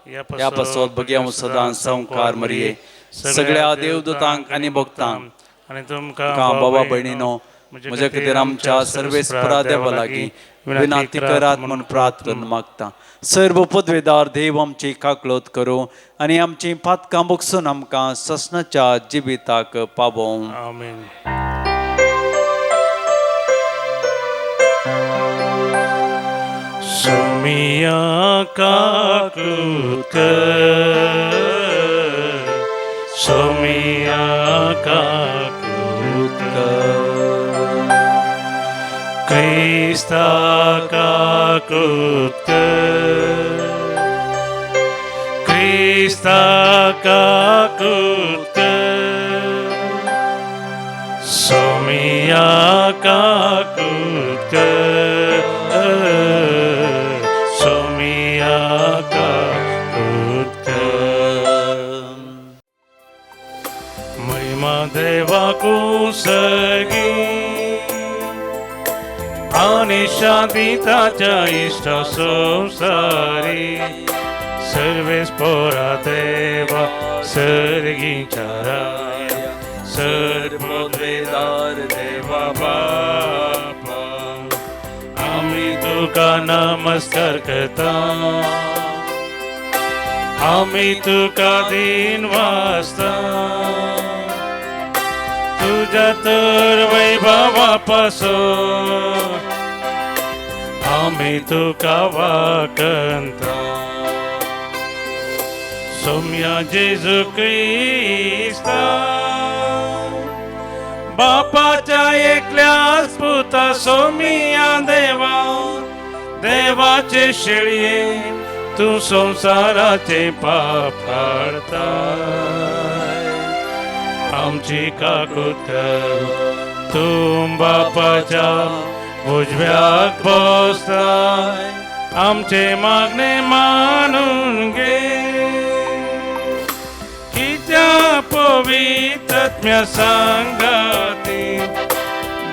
ह्या पासत भुरग्यां हांव सदां संवकार मरये सगळ्या देवदूतांक आनी भक्तांक आनी तुमकां बाबा भयणीनो म्हज्या खातीर आमच्या सर्वेस्परा देवा लागीं विनंती करात म्हूण प्रार्थना मागता. सर्व पदवेदार देव आमची काकळत करूं आनी आमची पातकां बगसून आमकां ससनाच्या जिविताक पावोवं. आमेन. सोमिया काकूत कर, सोमिया काकूत कर, क्रिस्ता काकूत कर, क्रिस्ता काकूत कर, सोमिया काकूत कर, सोमिया काकूत कर. महिमा देवाकू सगी आणि शांती ताच्या इश्टा संसारी सर्वेस पोरा देवा सर्गीच्या राया सर्वद्वेदार देवा बापा आमी तुका नमस्कार करता, आमी तुका दिन वाजता, तुझ्या तर वैभवापासून आमी तुका वाकंता. सोम्या जेजू क्रिस्ता बापाच्या एकल्याच पुता सोमिया देवा देवाचे शेळये तूं संवसाराचे पाप हाडता, आमची काकूत कर, तूं बापाच्या उजव्याक बसताय, आमचे मागणे मानून घे, कित्या पवित्रत्म्या सांगाती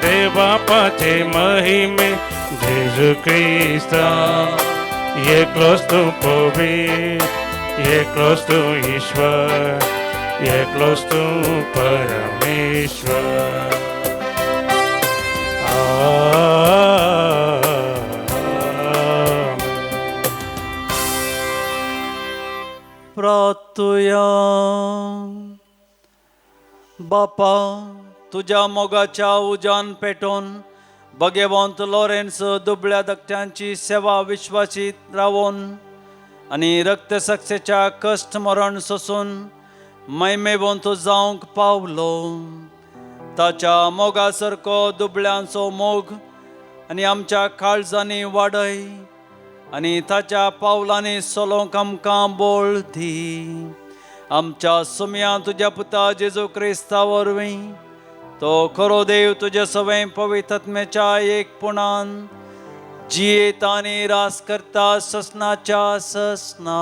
देवबापाचे महिमे जेजू क्रिस्ता एकलोच तूं पवित्र, एकलोच तूं ईश्वर, एकलोच तूं परमेश्वर. प्रार्थुया. बापा तुज्या मोगाच्या उजान पेटोवन भगेवंत लॉरेन्स दुबळ्या धाकट्यांची सेवा विश्वासीत रावोन आनी रक्तसक्षेच्या कश्ट मरण सोसून मैमेवंत जावंक पावलो. ताच्या मोगा सारको दुबळ्यांचो मोग आनी आमच्या काळजांनी वाडय आनी ताच्या पावलांनी चलोवंक आमकां बळ दी. आमच्या सुमया तुज्या पुता जेजू क्रिस्ता वरवीं तो खरो देव तुज्या सवय पवित्रत्म्याच्या एकपणान जियेता आनी रास करता ससनाच्या ससना.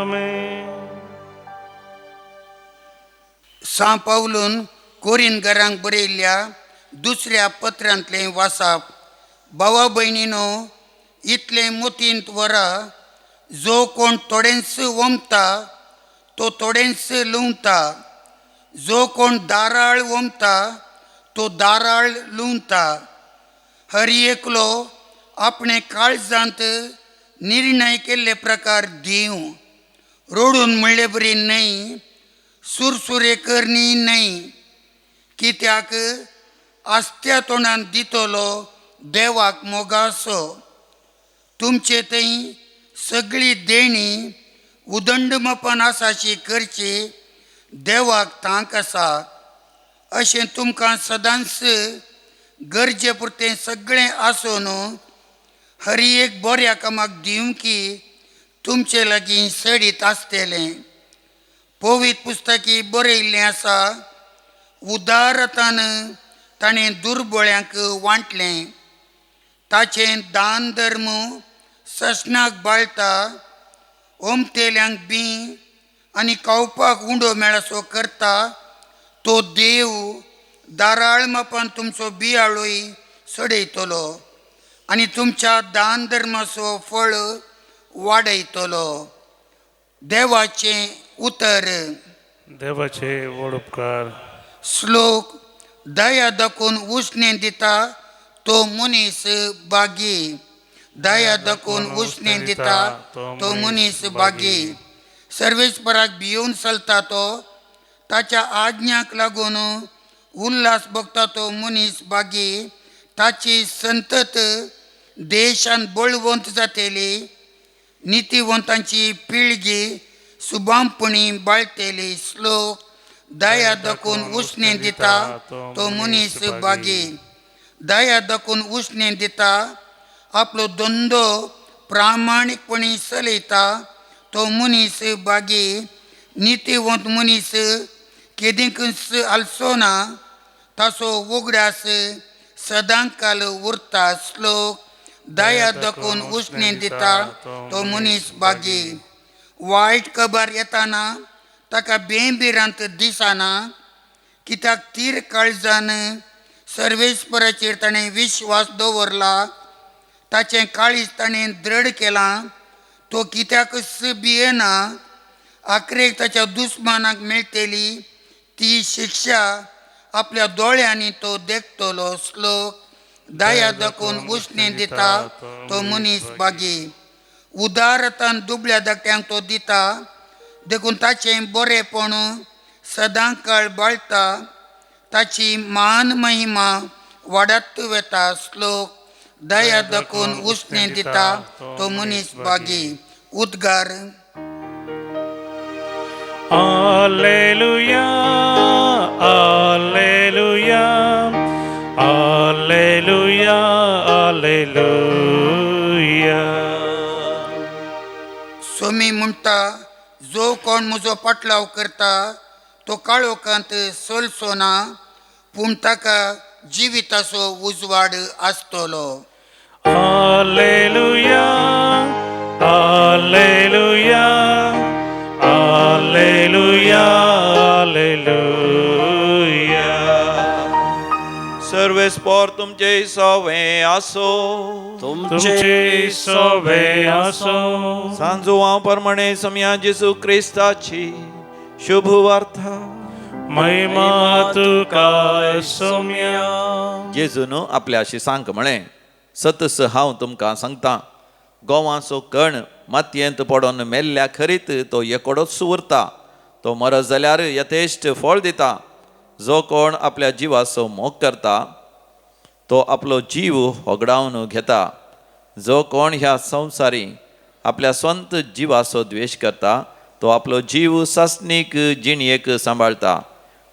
आमेन. सां पावलून कोरिनगरांक बरयल्ल्या दुसऱ्या पत्रांतलें वासाप. भावा भयणीनो, इतलें मोतींत वरा, जो कोण थोडेंच वमता तो थोडेंच लुंवता, जो कोण दाराळ वमता तो दाराळ लुंवता. हर एकलो आपणे काळजांत निर्णय केल्ले प्रकार दिवं, रडून म्हणले बरी न्हय, सुरसुरे करणी न्हय, कित्याक आस्त्या तोंडान दितलो देवाक मोगासो. तुमचे थंय सगळी देणी उदंडमपण आसाशी करची देवाक तांक आसा. अशें तुमकां सदांच गरजे पुरतें सगळें आसून हर एक बऱ्या कामाक दिवंकी तुमचे लागीं सडीत आसतलें. पवित्र पुस्तकी बरयल्लें आसा, उदारतान ताणें दुर्बळ्यांक वांटलें, ताचें दान धर्म ससनाक बाळटा, ओमतेल्यांक बी आनी खावपाक उंडो मेळसो करता. तो देव दाराळ मापान तुमचो बियाळूय सडयतलो आनी तुमच्या दान धर्माचो फळ वाडयतलो. देवाचें उतर. देवाचे व्हड उपकार. श्लोक दया दाखोवन उश्णें दिता तो मनीस बागी. दया दाखोवन उश्णें दिता तो मनीस बागी. सर्वेस्पराक भियोवन चलता तो ताच्या आज्ञाक लागून उल्हास भोगता तो मनीस बागी. ताची संतत देशान बळवंत जातली. नितीवंतांची पिळगी सुबामपणी बाळटेली. श्लोक दया दाखोवन उश्णें दिता तो मनीस बागी. दया दाखोवन उश्णें दिता आपलो धंदो प्रामाणीकपणी चलयता तो मनीस बागी. नितीवंत मनीस केदींकच हालचो ना ताचो उगडास सदांकाल उरता. श्लोक दया दाखोवन उश्णें दिता तो मनीस बागी. वायट खबर येताना ताका बेंबिरांत दिसना कित्याक तीर काळजान सर्वेस्पराचेर ताणें विश्वास दवरला. ताचें काळीज ताणें दृढ केलां. तो कित्याकच भियेना. आखरेक ताच्या दुस्मानाक मेळटली ती शिक्षा आपल्या दोळ्यांनी तो देखतलो. श्लोक दया दाखोवन उश्णें दिता तो मनीस बागी. उदारतान दुबळ्या धाकट्यांक तो दिता देखून ताचें बरेपण सदां काळ बाळटा. ताची मान महिमा वाडत वता. श्लोक दया दाखोवन उश्णें दिता तो मनीस बागी. उद्गार. Alleluia, alleluia, alleluia, alleluia. Swami म्हणटा जो कोण म्हजो पाटलाव करता तो काळोखांत चलचो ना पूण ताका जिविताचो उजवाड आसतलो. Alleluia, alleluia, alleluia, alleluia. सर्वेस्पोर तुमचे सवे आसो. तुमचे सवे आसो. सांजुवां प्रमाणे समया जेजू क्रिस्ताची शुभ वार्ता. महिमा तुका सोम्या. जेजून आपल्याशी सांग म्हळें, सतस हांव तुमकां सांगता, गोवाचो कण मातयेंत पडोन मेल्ल्या खरीत तो एकोडोच उरता. तो मरत जाल्यार यथेश्ट फळ दिता. जो कोण आपल्या जिवाचो मोग करता तो आपलो जीव होगडावन घेता. जो कोण ह्या संवसारी आपल्या स्वंत जिवाचो द्वेश करता तो आपलो जीव सासणीक जिणयेक सांबाळटा.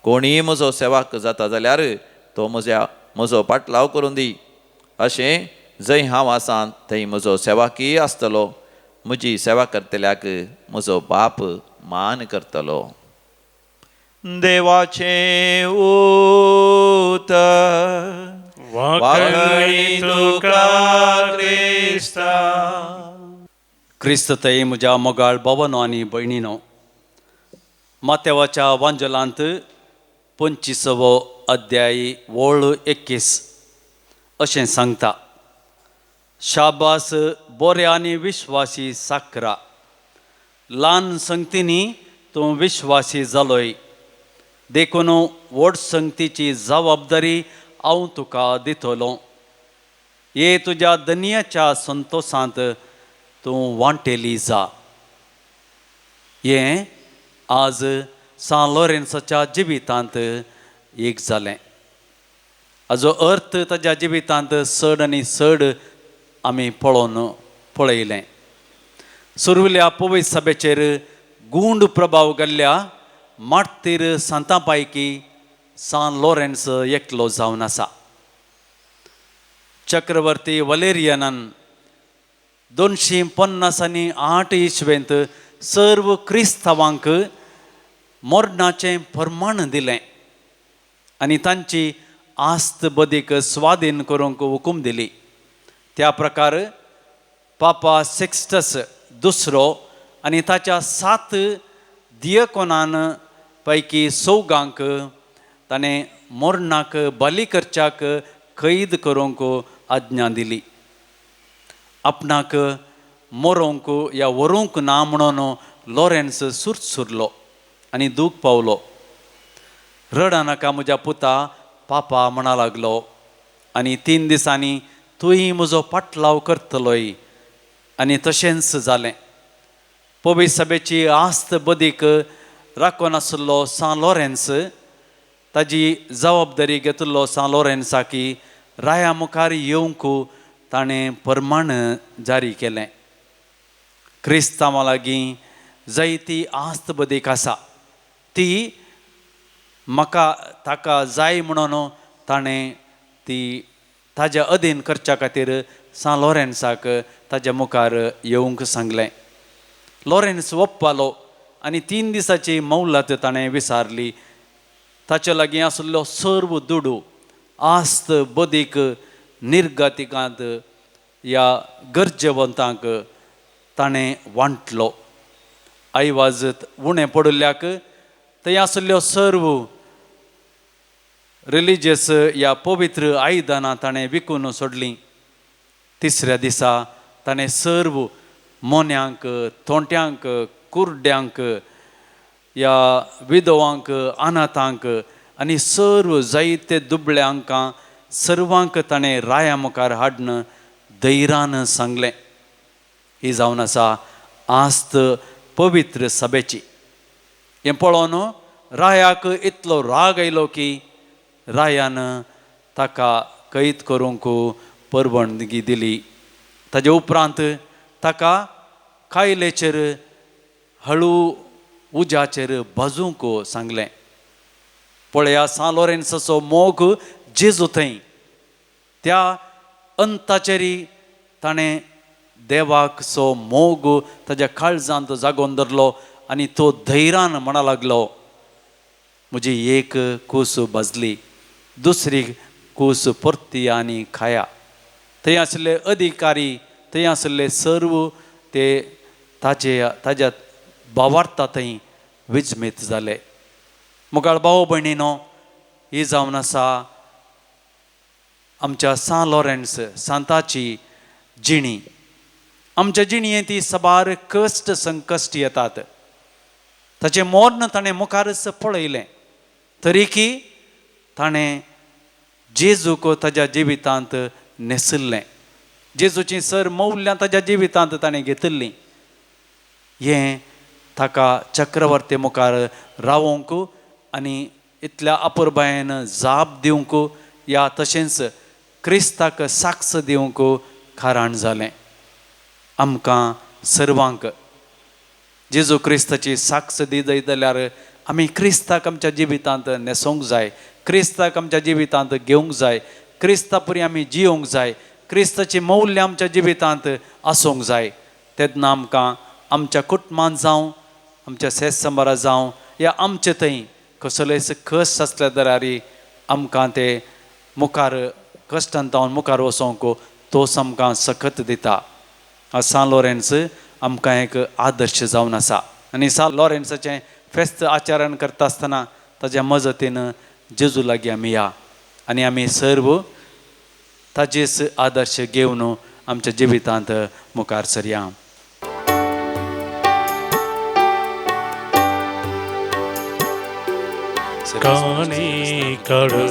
कोणीय म्हजो सेवाक जाता जाल्यार तो म्हजो पाटलाव करून दी. अशें जंय हांव आसा थंय म्हजो सेवाकीय आसतलो. म्हजी सेवा करतल्याक म्हजो बाप मान करतलो. देवाचें उतर. वाखणी तुका क्रिस्ता. क्रिस्त थंय म्हज्या मोगाळ भावानो आनी भयणीनो, मातेवाच्या वांजलांत 25वो अध्याय वळ 21 अशें सांगता, शाबास बऱ्या आनी विश्वासी साकरा, ल्हान संगतींनी तूं विश्वासी जालोय, देखून व्हड संगतीची जबाबदारी हांव तुका दितलो. ये तुज्या दनयाच्या संतोशांत तूं वांटेली जा. हें आज सान लॉरेन्साच्या जिवितांत एक जालें. हाजो अर्थ ताज्या जिवितांत चड आनी चड आमी पळोवन पळयलें. सुर्विल्या पवित्र सभेचेर गूंड प्रभाव घाल्ल्या मार्तीर सांतां पैकी सान लॉरेन्स एकलो जावन आसा. चक्रवर्ती वलेरियनान 250 आनी 8 इस्वेंत सर्व क्रिस्तांवांक मरणाचें प्रमाण दिलें आनी तांची आस्त बदीक स्वाधीन करूंक हुकूम दिली. त्या प्रकार पापा सिक्स्टस दुसरो आनी ताच्या 7 दियकोनान पैकी 4 ताणें मरणाक बली करच्याक कैद करूंक आज्ञा दिली. आपणाक मरोंक या व्हरूंक ना म्हणून लॉरेन्स सुरसुरलो आनी दूख पावलो. रडा नाका म्हज्या पुता, पापा म्हणा लागलो, आनी 3 दिसांनी तूंय म्हजो पाटलाव करतलोय. आनी तशेंच जालें. पवित्र सभेची आस्त बदीक राखून आशिल्लो सां लॉरेन्स, ताजी जबाबदारी घेतिल्लो सां लॉरेन्साकी राया मुखार येवंक ताणें परमाण जारी केलें. क्रिस्तांवा लागीं जायती आस्त बदीक आसा, ती म्हाका ताका जाय म्हणून ताणें ती ताज्या अधीन करच्या खातीर सां लॉरेन्साक ताज्या मुखार येवंक सांगलें. लॉरेन्स वप्पालो आनी 3 दिसाची मौलात ताणें विसारली. ताचे लागीं आशिल्लो सर्व दुडू आस्त बदीक निर्गतिकांत ह्या गरजेवंतांक ताणें वांटलो. आयवाजत उणें पडिल्ल्याक थंय आशिल्ल्यो सर्व रिलिजियस ह्या पवित्र आयदनां ताणें विकून सोडलीं. तिसऱ्या दिसा ताणें सर्व मोन्यांक, तोंट्यांक, कुर्ड्यांक, ह्या विधवांक, अनाथांक आनी सर्व जायते दुबळ्यांकां सर्वांक ताणें राया मुखार हाडून धैर्यान सांगलें. ही जावन आसा आस्त पवित्र सभेची. हें पळोवन रायाक इतलो राग आयलो की रायान ताका कैद करूंक परवानगी दिली. ताजे उपरांत ताका कायलेचेर हळू उज्याचेर भाजूंक सांगलें. पळया सां लॉरेन्साचो मोग जेजू थंय त्या अंताचेरी ताणें देवाकचो मोग ताज्या काळजांत जागोवन धरलो आनी तो धैर्यान म्हणा लागलो, म्हजी एक कूस भाजली, दुसरी कूस परती आनी खाया. थंय आशिल्ले अधिकारी, थंय आशिल्ले सर्व ते ताजे ताज्या भावार्था थंय विजमीत जाले. मुखार भाव भयणीनो, ही जावन आसा आमच्या सां लॉरेन्स सांताची जिणी. आमच्या जिणयेंत ती साबार कश्ट संकश्ट येतात. ताचें मर्ण ताणें मुखारच पळयलें, तरीकी ताणें जेजूक ताज्या जिवितांत न्हेसिल्लें. जेजूचीं सर मौल्यां ताज्या जिवितांत ताणें घेतिल्लीं. हें ताका चक्रवर्ती मुखार रावोंक आनी इतल्या अपुरबायेन जाप दिवंक या तशेंच क्रिस्ताक साक्ष दिवंक कारण जालें. आमकां सर्वांक जेजू क्रिस्ताची साक्ष दी जाल्यार आमी क्रिस्ताक आमच्या जिवितांत न्हेसोवंक जाय, क्रिस्ताक आमच्या जिवितांत घेवंक जाय, क्रिस्ता पुरी आमी जियोंक जाय, क्रिस्ताची मौल्यां आमच्या जिवितांत आसूंक जाय. तेन्ना आमकां आमच्या कुटुंबांत जावं, आमच्या सेसंबारा जावं या आमचे थंय कसलेच कश्ट आसले जाल्यार आमकां ते मुखार कश्टान जावन मुखार वचोंक तोच आमकां सकत दिता. सां लॉरेन्स आमकां एक आदर्श जावन आसा आनी सां लॉरेन्साचें फेस्त आचरण करता आसतना ताज्या मजतीन जेजू लागीं आमी या आनी आमी सर्व ताजेच आदर्श घेवन आमच्या जिवितांत मुखार सरया. काणी काडू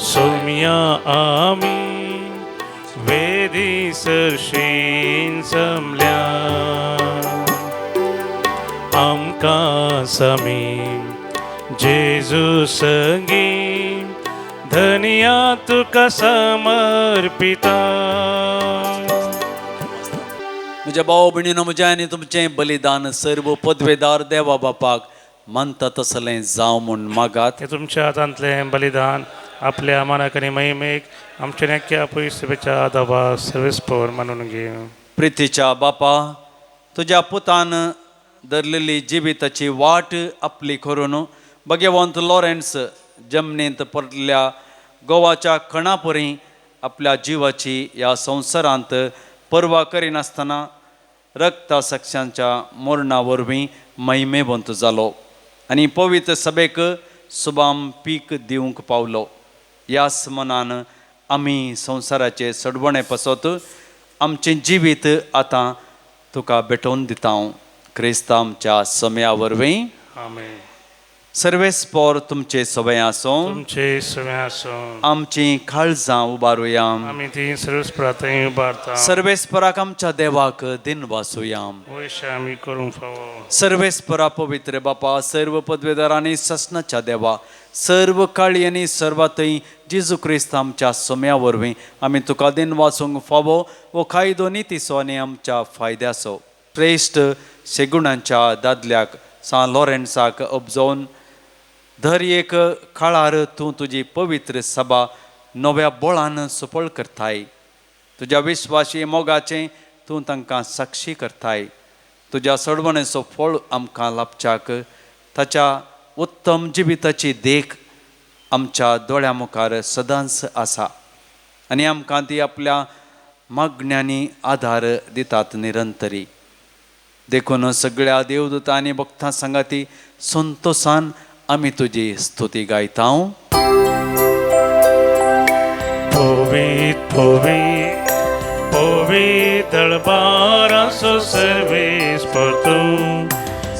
सोम्या आमी वेदी सरशीन जमल्या, आमकां समी जेजू संगी धनिया तुका समर्पिता. म्हज्या भाव भयणीनो, म्हज्या आनी तुमचें बलिदान सर्व पदवेदार देवा बापाक मानता तसलें जावं म्हूण मागात. ते तुमच्या हातांतलें बलिदान आपल्या मनाक आनी महिमेक आमच्या नेक्या पयसुपेच्या दबा सर्वीस पवर मानून घेवं. प्रितीच्या बापा, तुज्या पुतान धरलेली जिविताची वाट आपली करून भगवंत लॉरेन्स जमनींत पडल्या गोवाच्या खणापुरी आपल्या जिवाची ह्या संवसारांत पर्वा करिनासतना रक्ता साक्षांच्या मरणा वरवीं महिमेवंत जालो आनी पवित्र सभेक सुबाम पीक दिवंक पावलो. ह्याच मनान आमी संवसाराचे सडवणे पासत आमचें जिवीत आतां तुका भेटोवन दिता. क्रिस्तांवच्या सम्या वरवीं आमेन. सर्वेस्पोर तुमचे सवय आसूं. तुमचे सवे आसूं. आमची काळजां उबारुया. आमी ती सर्वेस्परा थंय उबारता. सर्वेस्पराक आमच्या देवाक दिन वासुया. वयशे आमी करूंक फावो. सर्वेस्परा पवित्र बापा, सर्व पदवेदार आनी ससनाच्या देवा, सर्व काळी आनी सर्वांतय जेजू क्रिस्त आमच्या सोम्या वरवीं आमी तुका दिन वाचूंक फावो हो कायदो नितीचो आनी आमच्या फायद्याचो. श्रेश्ठ शेगुणांच्या दादल्याक सान लॉरेन्साक उपजोवन दर एक काळार तूं तुजी पवित्र सभा नव्या बळान सुपळ करताय. तुज्या विश्वासी मोगाचें तूं तांकां साक्षी करताय. तुज्या सडवणेचो फळ आमकां लाभच्याक ताच्या उत्तम जिविताची देख आमच्या दोळ्या मुखार सदांच आसा आनी आमकां ती आपल्या मागण्यांनी आदार दितात निरंतरी. देखून सगळ्या देवदूतां आनी भक्तां सांगाती संतोसान आमी तुजी स्तुती गायता. पवित पवित पवित दळबाराचो सर्वेस्पर तूं,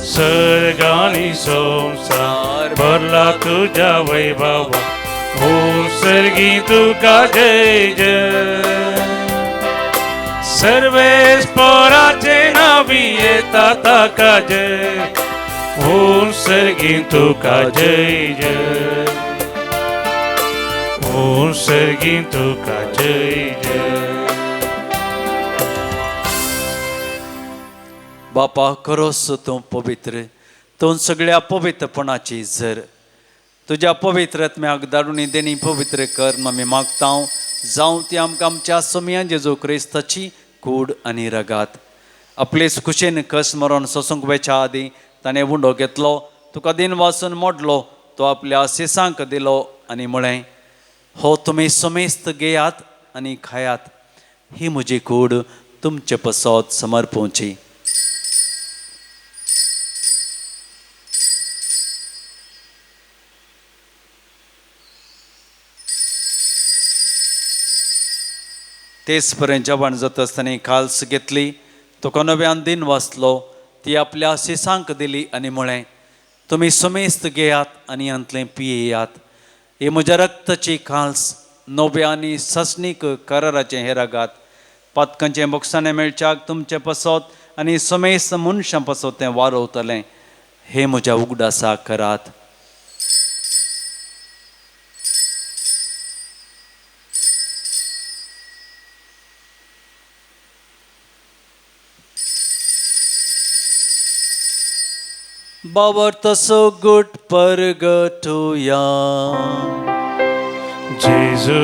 सर्गानी संवसार भरला तुज्या वैभवा, हो सर्गी तुका जय जय. सर्वेस्पराचे नावी येता ताका जय, हो सर्गी तुका जय जय, हो सर्गी तुका जय जय. बापा खरोच तूं पवित्र, तूं सगळ्या पवित्रपणाची झर. तुज्या पवित्र आत्म्याक दारुणी देणी पवित्र कर आमी मागता, जावं ती आमकां आमच्या सोमया जेजू क्रिस्ताची कूड आनी रगात. आपलेच खुशेन कस मरण सोसूंक वेच्या आदीं ताणें उंडो घेतलो, तुका दिन वाचून मोडलो, तो आपल्या शिसांक दिलो आनी म्हळें, हो तुमी समेस्त घेयात आनी खायात, ही म्हजी कूड तुमचे पसत समर्पोवची. तेच पर्यंत जेवण जाता आसतना काल्स घेतली, तुका नव्यान दिन वाचलो, ती आपल्या शिसांक दिली आनी म्हळें, तुमी समेस्त घेयात आनी हांतलें पियेयात, ही म्हज्या रक्ताची काल्स नव्या आनी ससनीक कराराचें हें रगात. पातकांचें बोगसाणें मेळच्याक तुमचें पसत आनी समेस्त मनशां पसत तें वारवतलें, हें म्हज्या उगडासाक करात. बाबर तसो गुट परगटुया. जेजू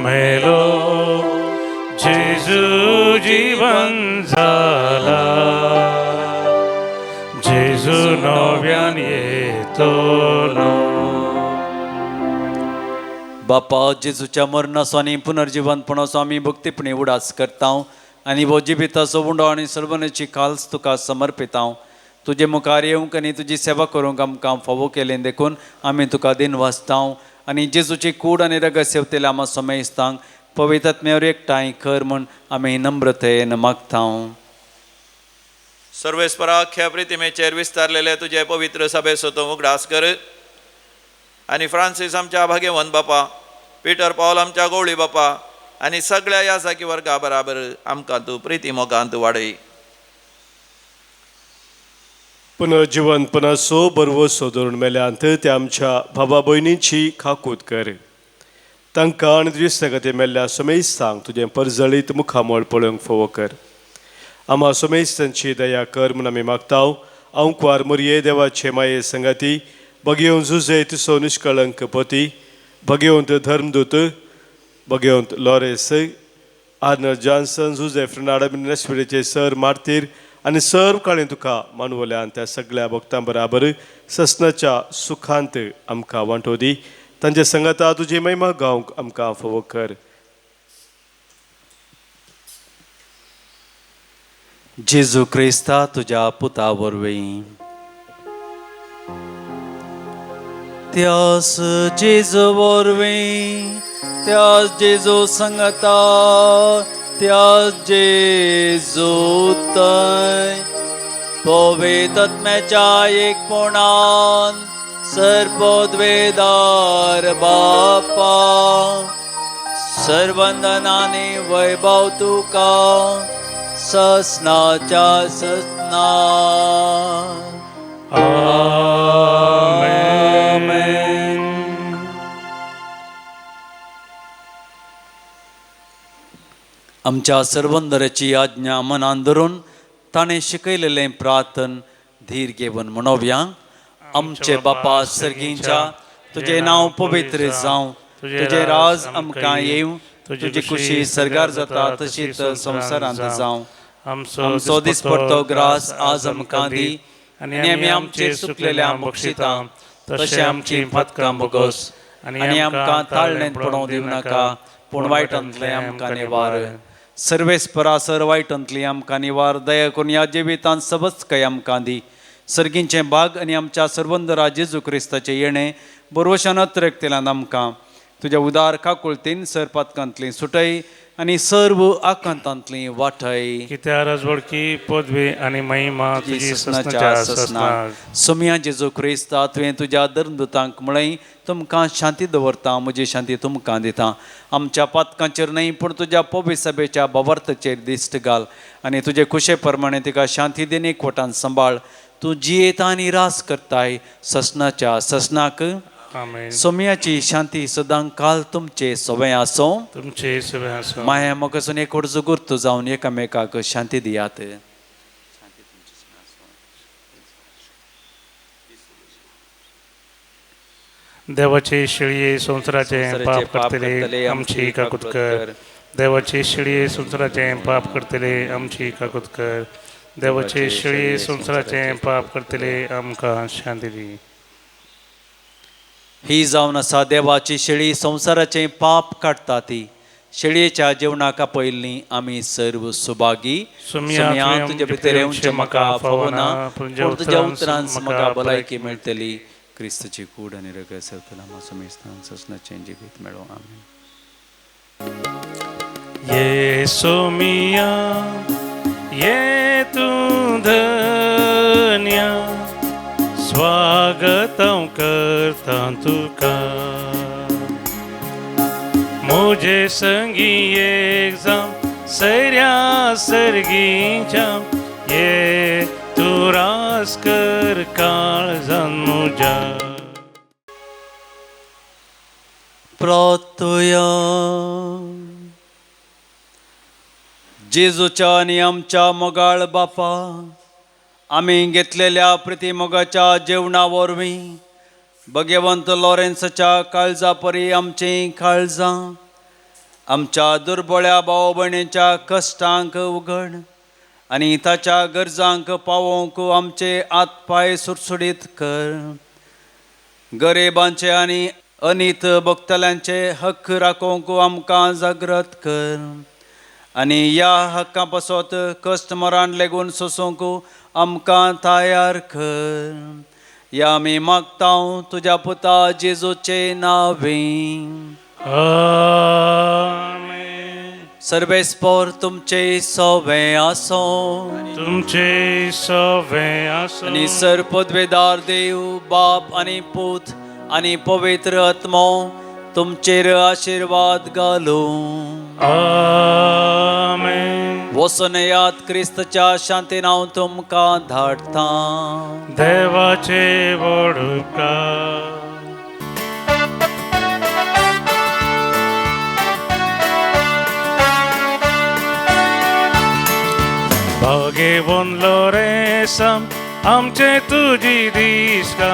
मेलो, जेजू जीवन जाला, जेजू नव्यान येतलो. बापा जेजूच्या मरणाचो आनी पुनर्जिवनपणाचो आमी भक्तीपणी उडास करता आनी हो जिविताचो उंडो आनी सर्वनेची काल्स तुका समर्पिता. तुजे मुखार येवंक आनी तुजी सेवा करूंक आमकां फावो केलें देखून आमी तुका दिन वाचता आनी जेजूची कूड आनी रगत सेवतेल्या आमा समेस्तांक पवित्र आत्म्यावर एकठांय कर म्हूण आमी नम्रतेन मागता. सर्वेस्परा अख्ख्या प्रितिमेचेर विस्तारलेले तुजे पवित्र सभेचो तूं उगडास कर आनी फ्रांसीस आमच्या भाग्यवंत बापा, पिटर पावल आमच्या गवळी बापा आनी सगळ्या ह्या जागी वर्गा बराबर आमकां तूं प्रिती मोगांत वाडय. पुनर्जिवनपणाचो बरवसो धरून मेल्यांत त्या आमच्या भावा भयणीची खाकूत कर. तांकां आनी तुजे संगती मेल्ल्या समेस्तांक तुजें परजळीत मुखामळ पळोवंक फावो कर. आमा समेस्तांची दया कर म्हूण आमी मागता. आंकवार मोरये देवाचे माये संगाती भगेवन जुजे तिसो निष्कळंक पती, भगेवंत धर्मदूत, भगेवंत लॉरेस, आर्नल जॉन्सन, जुजे फ्रेनाड नश्वरीचे सर मार्तीर आनी सर्व काळी तुका मानवल्यान त्या सगळ्या भक्तां बराबर ससनाच्या सुखांत आमकां वांटो दी. तांचे संगाता तुजी महिमा गावंक आमकां फावो कर. जेजू क्रिस्ता तुज्या पुता वरवीं त्यास जेजू वरवीं त्यास जेजू संगता त्यास जेजू तय पवित्र आत्म्याच्या एकपणान सर्पोद्वेदार बापा सर्वंदनाने वैभव तुका ससनाच्या ससना. आमेन. आमच्या सर्वंदराची आज्ञा मनान धरून ताणें शिकयलेलें प्रार्थन धीर घेवन म्हणोवया. आमचे बापा सर्गींच्या, तुजें नांव पवित्र जावं, तुजें राज आमकां येवं, तुजी खुशी सर्गार जाता तशीच संवसारांत जावं. आमचो दिसपडतो ग्रास आज आमकां दी आनी आमी आमचेर चुकलेल्या बक्षिता तशें आमची पातकां भोगोस आनी आमकां ताळणेंत पडोवंक दिवं नाका, पूण वायटांतलें आमकां निवार. सर्वेस्परा सर वायटांतली आमकां निवार. दया करून ह्या जिवितांत सबच काय आमकां दी. सर्गींचें भाग आनी आमच्या सर्वंदरा जेजू क्रिस्ताचें येणें बरोवशान अत्रकतेल्यान आमकां तुज्या उदार काकुळतीन सर पातकांतली सुटय आनी सर्व आकांतांतली वाटय. कित्या राजवडकी पदवी आनी महिमा तुजी ससनाच्या ससनाच्या ससना. ससनाक. सोमया जेजू क्रिस्ता, तुवें तुज्या धर्मदूतांक म्हळें, तुमकां शांती दवरता, म्हजी शांती तुमकां दिता. आमच्या पातकांचेर न्हय पूण तुज्या पवित्र सभेच्या भावार्थाचेर दिश्ट घाल आनी तुजे खुशे प्रमाणे तिका शांती दिन एकवटान सांबाळ. तूं जियेता आनी रास करताय ससनाच्या ससनाक. आमेन. सोमयाची शांती सदां काल तुमचे सवय आसूं. तुमचे सगळे आसूं. माया म्हाका एकवट जुगुर्त जावन एकामेकाक शांती दियात. देवाचे शिळये संवसाराचे संवसाराचे पाप करतले आमची काकूत कर. देवाचे शिळये संवसाराचे पाप करतले आमची काकूत कर. देवाचे शिळये संवसाराचे पाप करतले आमकां शांती दी. ही जावन आसा देवाची शेळी, संवसाराचें पाप काडटा ती. शेळयेच्या जेवणाक आपयल्ली आमी सर्व सुभागी. सोमया, तुजे भितर येवचें म्हाका फावना, पूण तुज्या उतरान म्हाका भलायकी मेळटली. क्रिस्तची कूड आनी रगत सरतला म्हाका ससनाचें जिवीत मेळो. आमेन. ये सोमिया ये तूं धन्या, स्वागत हांव करता तुका. म्हजे संगी एक जावं सैऱ्या सर्गीच्या, ये तूं रास कर काळजान म्हज्या. प्रार्थया. जेजूच्या आनी आमच्या मोगाळ बापा, आमी घेतलेल्या प्रितीमोगाच्या जेवणा वरवीं भगवंत लॉरेन्साच्या काळजा परी आमचीं काळजां आमच्या दुर्बळ्या भाव भयणीच्या कश्टांक उगड आनी ताच्या गरजांक पावोवंक आमचे हात पांय सुडसुडीत कर. गरिबांचे आनी अनीत भोगतल्यांचे हक्क राखोवंक आमकां जागृत कर आनी ह्या हक्कां पासत कश्ट मरण लेगून सोसूंक आमकां तयार कर. ह्या आमी मागता तुज्या पुता जेजूचे नांवे. आमेन. सर्वेस्पोर तुमचे सवे आसो. तुमचे सवे आसो. आनी सर पदवेदार देव बाप आनी पूत आनी पवित्र आत्मो तुमचेर आशिर्वाद घालूं. आमेन. वचून यात क्रिस्तच्या शांतीन हांव तुमकां धाडटां. देवाचे व्हड उपकार. भागेवन लोरेसम आमचे तुजी दिसका,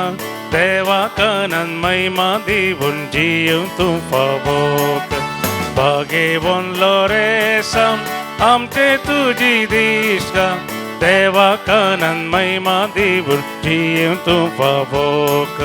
देवा कानन महिमा दिवन जीव तूं फावोक. भागेवन लोरेसम आमचे तुजी दिसका, देवा कानन महिमा दिवन जीव तूं फावोक.